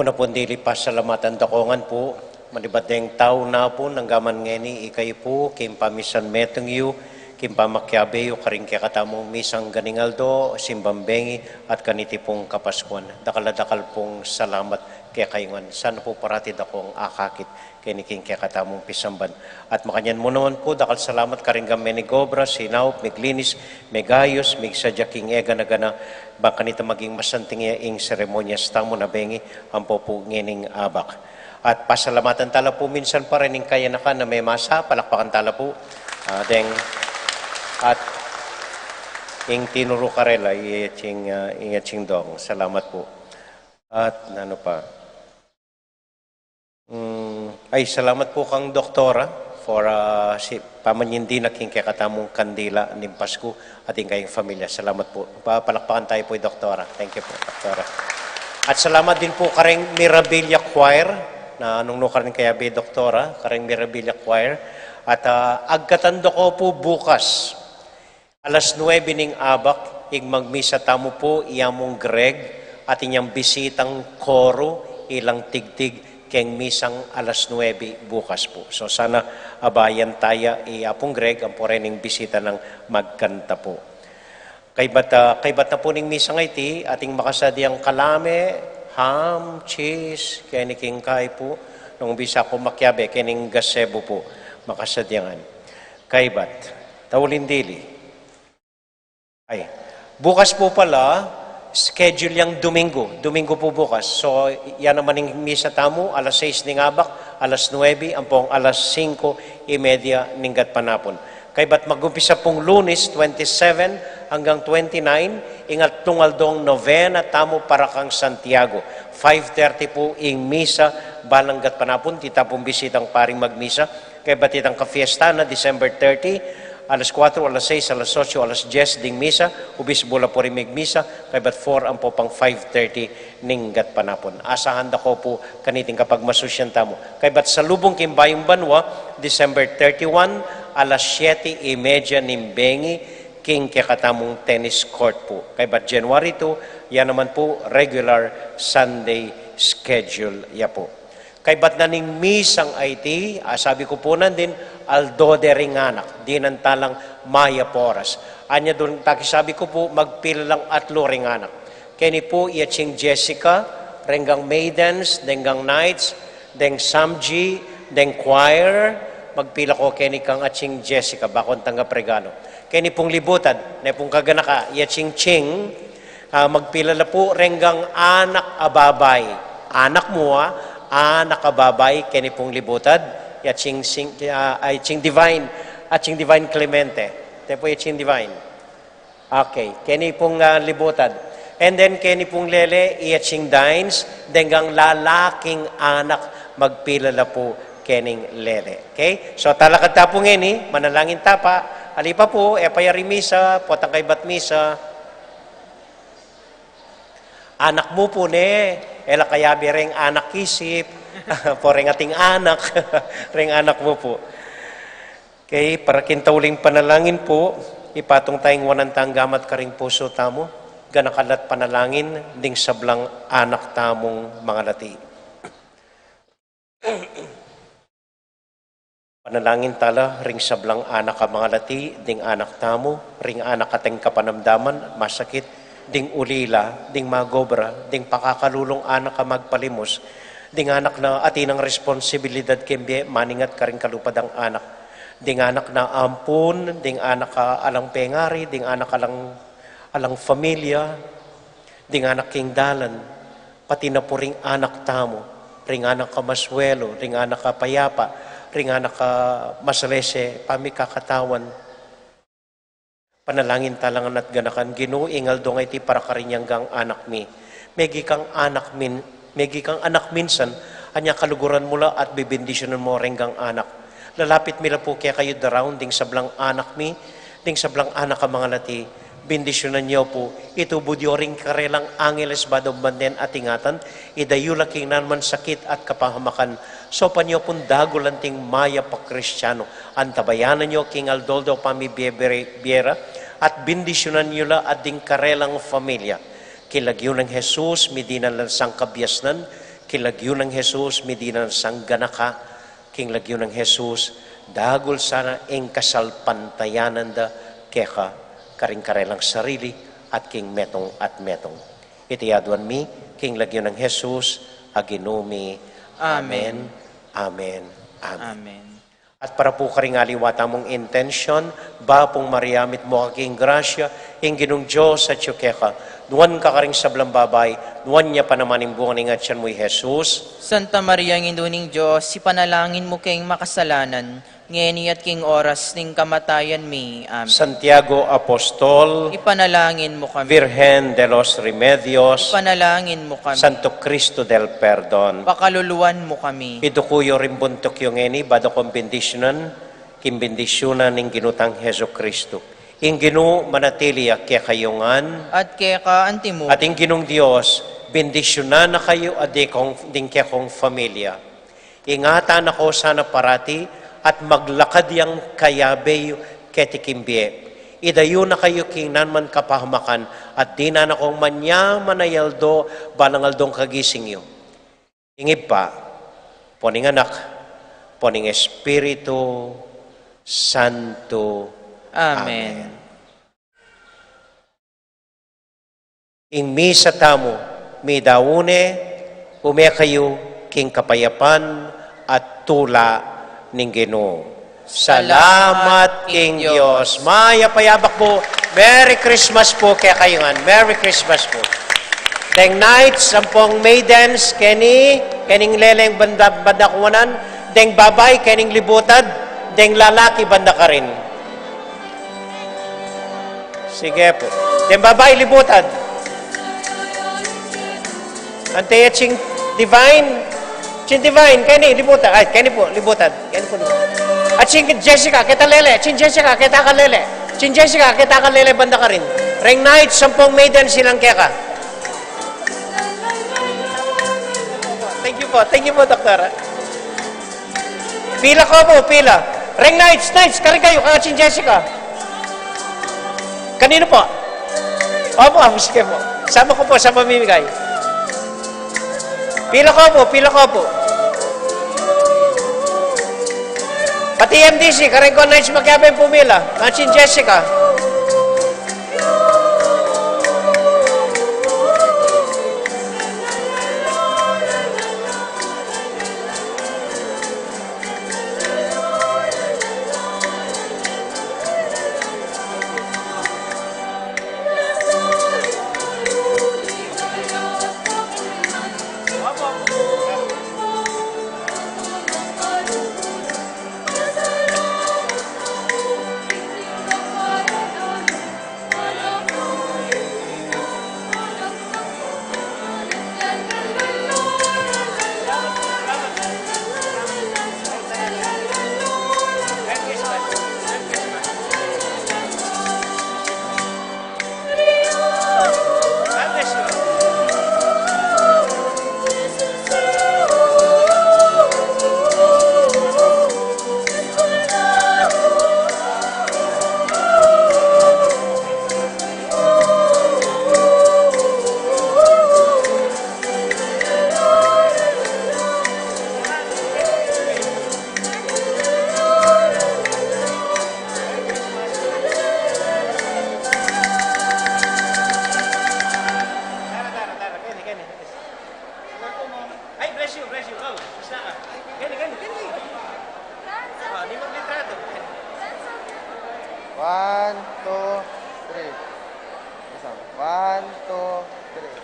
Puna pung dili pasalamatan da ko ngan pu, manibat deng tau na pu, nanggaman ngeni ikayu pu, king pamisan metung yu, king pamakiabe yu, karing kekatamung misang ganing aldo, simbang bengi, at kaniti pung Kapaskuan. Dakal a dakal pung salamat kekayu ngan. Sana pu parati da kong akakit keni king kekatamung pisamban. At makanyan mu naman pu, dakal salamat karing gang menigobra, sinaup, miglinis, megayus, migsadya king egana-gana, bang kanita maging masanting ya ing seremonyas tamu na bengi, ampo pu ngening abak. At pasalamatan tala pu minsan pa rin ing kayanakan a memasa, palakpakan tala pu. Ah, deng, at ing tinuru karela, ing ating, ah, ing ating dong. Salamat pu. At nanu pa? Mm, ay, salamat pu kang Doktora for, ah, si, pamanyindi na king kekatamung kandila ning Pasku at ing kayang familia. Salamat pu. Pa-, palakpakan tayu pu i Doktora. Thank you pu, Doktora. At salamat din pu kareng Mirabilia Choir, na nung nu kareng kayabe i Doktora, kareng Mirabilia Choir. At, ah, agkatan da ko pu bukas. Alas nuebe ning abak, ing magmisa tamu pu i Among Greg, at inyang bisitang koro, ilang tigtig, keng misang alas nuebe bukas pu. So sana abayan taya i Apung Greg, ampo reng bisita nang magkanta pu. Kaybat, ah, kaybat na pu ning misang iti, ating makasadyang kalame, ham, cheese, keni king kai pu, nung bisa ku makiabe, kening gazebo pu, makasadya ngan. Kaybat, tauling dili. Ay, bukas pu pala, schedule yang Domingo. Domingo pu bukas. So, yan naman ing misa tamu, alas sais ning abak, alas nuebe, ampong alas singko y media ning gatpanapun. Kaybat magumpisa pung Lunes, twenty-seven hanggang twenty-nine, ing atlung aldong novena tamu para kang Santiago. Five thirty pu ing misa, balang gatpanapun, tita pung bisitang paring magmisa, kaybat itang kafiesta na December thirty, alas kuatro, alas sais, alas otso, alas dyes ding misa, ubis bula pu ring migmisa, kaybat four ampo pang five thirty ning gatpanapun. Asahan da ko pu kaniting kapagmasusyan tamu. Kaybat salubung king bayung banua, December thirty-one, alas siyete y media ning bengi, king kekatamung tennis court pu. Kaybat January two, yan naman pu regular Sunday schedule ya pu. Kaybat na ning misang iti, ah, sabi ku pu nandin, aldo de ring anak, dinan talang mayap a oras. Anya dun pakisabi ku pu, magpila lang atlu ring anak. Keni pu, i ating Jessica, reng gang maidens, deng gang knights, deng samji, deng choir, magpila ko keni kang ating Jessica, bakong tanggap regalo. Keni pung libutad, ne pung kaganaka, i ating Ching, ah, magpila la pu reng gang anak a babai. Anak mu, ah, anak a babai, keni pung libutad, i ating Sing-, ah, i ating Divine, ating Divine Clemente. Te pu i ating Divine. Okay, keni pung, ah, libutad. And then, keni pung lele, i ating Dines, deng gang lalaking anak, magpila la pu kening lele. Okay? So, talakad ta pu ngeni, manalangin ta pa, ali pa pu, e pa yari misa, potang kaybat misa. Anak mu pu ne, e la kayabe reng anak isip, po reng ating anak, reng anak mu pu. Okay, para king tauling panalangin pu, ipatung taya ing wanan tang gamat karing pusu tamu, ganaka la't panalangin ding sablang anak tamung mangalati. Panalangin tala ring sablang anak a mangalati, ding anak tamu, ring anak ating kapanamdaman, masakit, ding ulila, ding magobra, ding pakakalulung anak a magpalimus, ding anak na atin nang responsibilidad king bie, maningat karing kalupa dang anak, ding anak na ampun, ding anak a alang pengari, ding anak alang, alang familia, ding anak king dalan, pati na pu ring anak tamu, ring anak a maswelu, ring anak a payapa, ring anak a masalese pamikakatawan. Panalangin tala ngan at ganakan, Ginu, ing aldo ngeni para karing anak mi. Megi kang anak min, megi kang anak minsan, anya kaluguran mu la at bibendisyonan mu reng anak. Lalapit mi la pu kekayu daraun ding sablang anak mi, ding sablang anak a mangalati, bendisyonan yu pu, itubud yu ring karelang angeles bado banden at ingatan, idayu la king nanuman sakit at kapahamakan, saupan yu pung dagul anting mayap a Kristiano, antabayanan yu king aldo-aldo pamibie-, bie ra, at bendisyonan yu la at ding karelang familia. King lagyu nang Jesus, midinan lang sangkabyanan, King lagyu nang Jesus, midinan sang ganaka, king lagyu nang Jesus, dagul sana ing kasalpantayanan da keka, karing karelang sarili, at king metung at metung. Iti aduan mi, king lagyu nang Jesus, a Ginu mi. Amen. Amen. Amen. Amen. Amen. At para pu karing aliwa tamung intensyon, Bapu Maria, mitmu ka king grasya, ing Ginung Dios atyu keka, nuan ka karing sablang babai, nuan ya pa naman ing bunga ning atyan mu, i Jesus. Santa Maria, Indu ning Dios, ipanalangin mu keng makasalanan, ngeni at king oras ning kamatayan mi. Amen. Santiago Apostol, ipanalangin mu kami. Virgen de los Remedios, ipanalangin mu kami. Santo Cristo del Perdon, pakaluluan mu kami. Iduku yu ring buntuk yu ngeni, ba da kong bendisyunan, king bendisyunan ning Ginu tang Jesucristo. Ing Ginu manatili ya kekayu ngan. At keka antimu. At ing Ginung Dios, bendisyunan na kayu at ding kong, ding kekong familia. Ingatan na ko sana parati at maglakad yang kayabe yu keti king bie. Idayu na kayu king nanuman kapahamakan at dinan na kong manyaman a aldo, balang aldong kagising yu. Ing Ibpa, ampo ning Anak, ampo ning Espiritu Santo. Amen. Amen. Ing misa tamu, midaun ne, ume kayu king kapayapan at tula ning Ginu. Salamat king Dios. Mayap a yabak pu. Merry Christmas pu kekayu ngan. Merry Christmas pu. Deng knights ampong maidens, keni, kening leleng banda, banda kuanan, deng babai, kening libutad, deng lalaki, banda karin. Sige pu. Deng babai, libutad. Ante ya ching Divine. Ching Divine, keni, libutad. Ay, keni pu, libutad. Keni pu, libutad. At ching Jessica, keta lele. Ching Jessica, keta ka lele. Ching Jessica, keta ka lele, banda karin. Reng knights ampong maiden, silang keka. Thank you po, thank you po, Doktora. Pila ko po, pila. Reng knights, knights, karin kayu, kang Chin Jessica. Kanino po? Opo, opo, sige po. Sama ko po sa pamimigay. Pila ko po, pila ko po. Pati M D C, karin ko knights makiabe pumila. Kang Chin Jessica. Ay, bless you, bless you. Oh, basta ka. Kani, kani, kani. Ah, di maglitrato. One, two, three. Isa. One, two, three.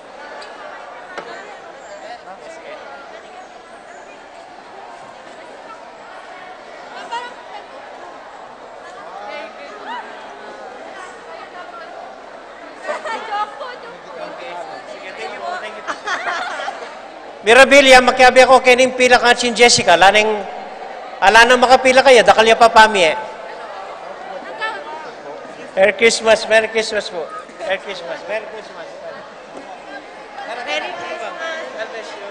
Mirabilia, makiabe ko kening pila kang Chin Jessica. Ala neng, ala neng makapila kaya, dakal ya pa pamie. Merry Christmas, Merry Christmas po. Merry Christmas, Merry Christmas. Merry Christmas. God bless you.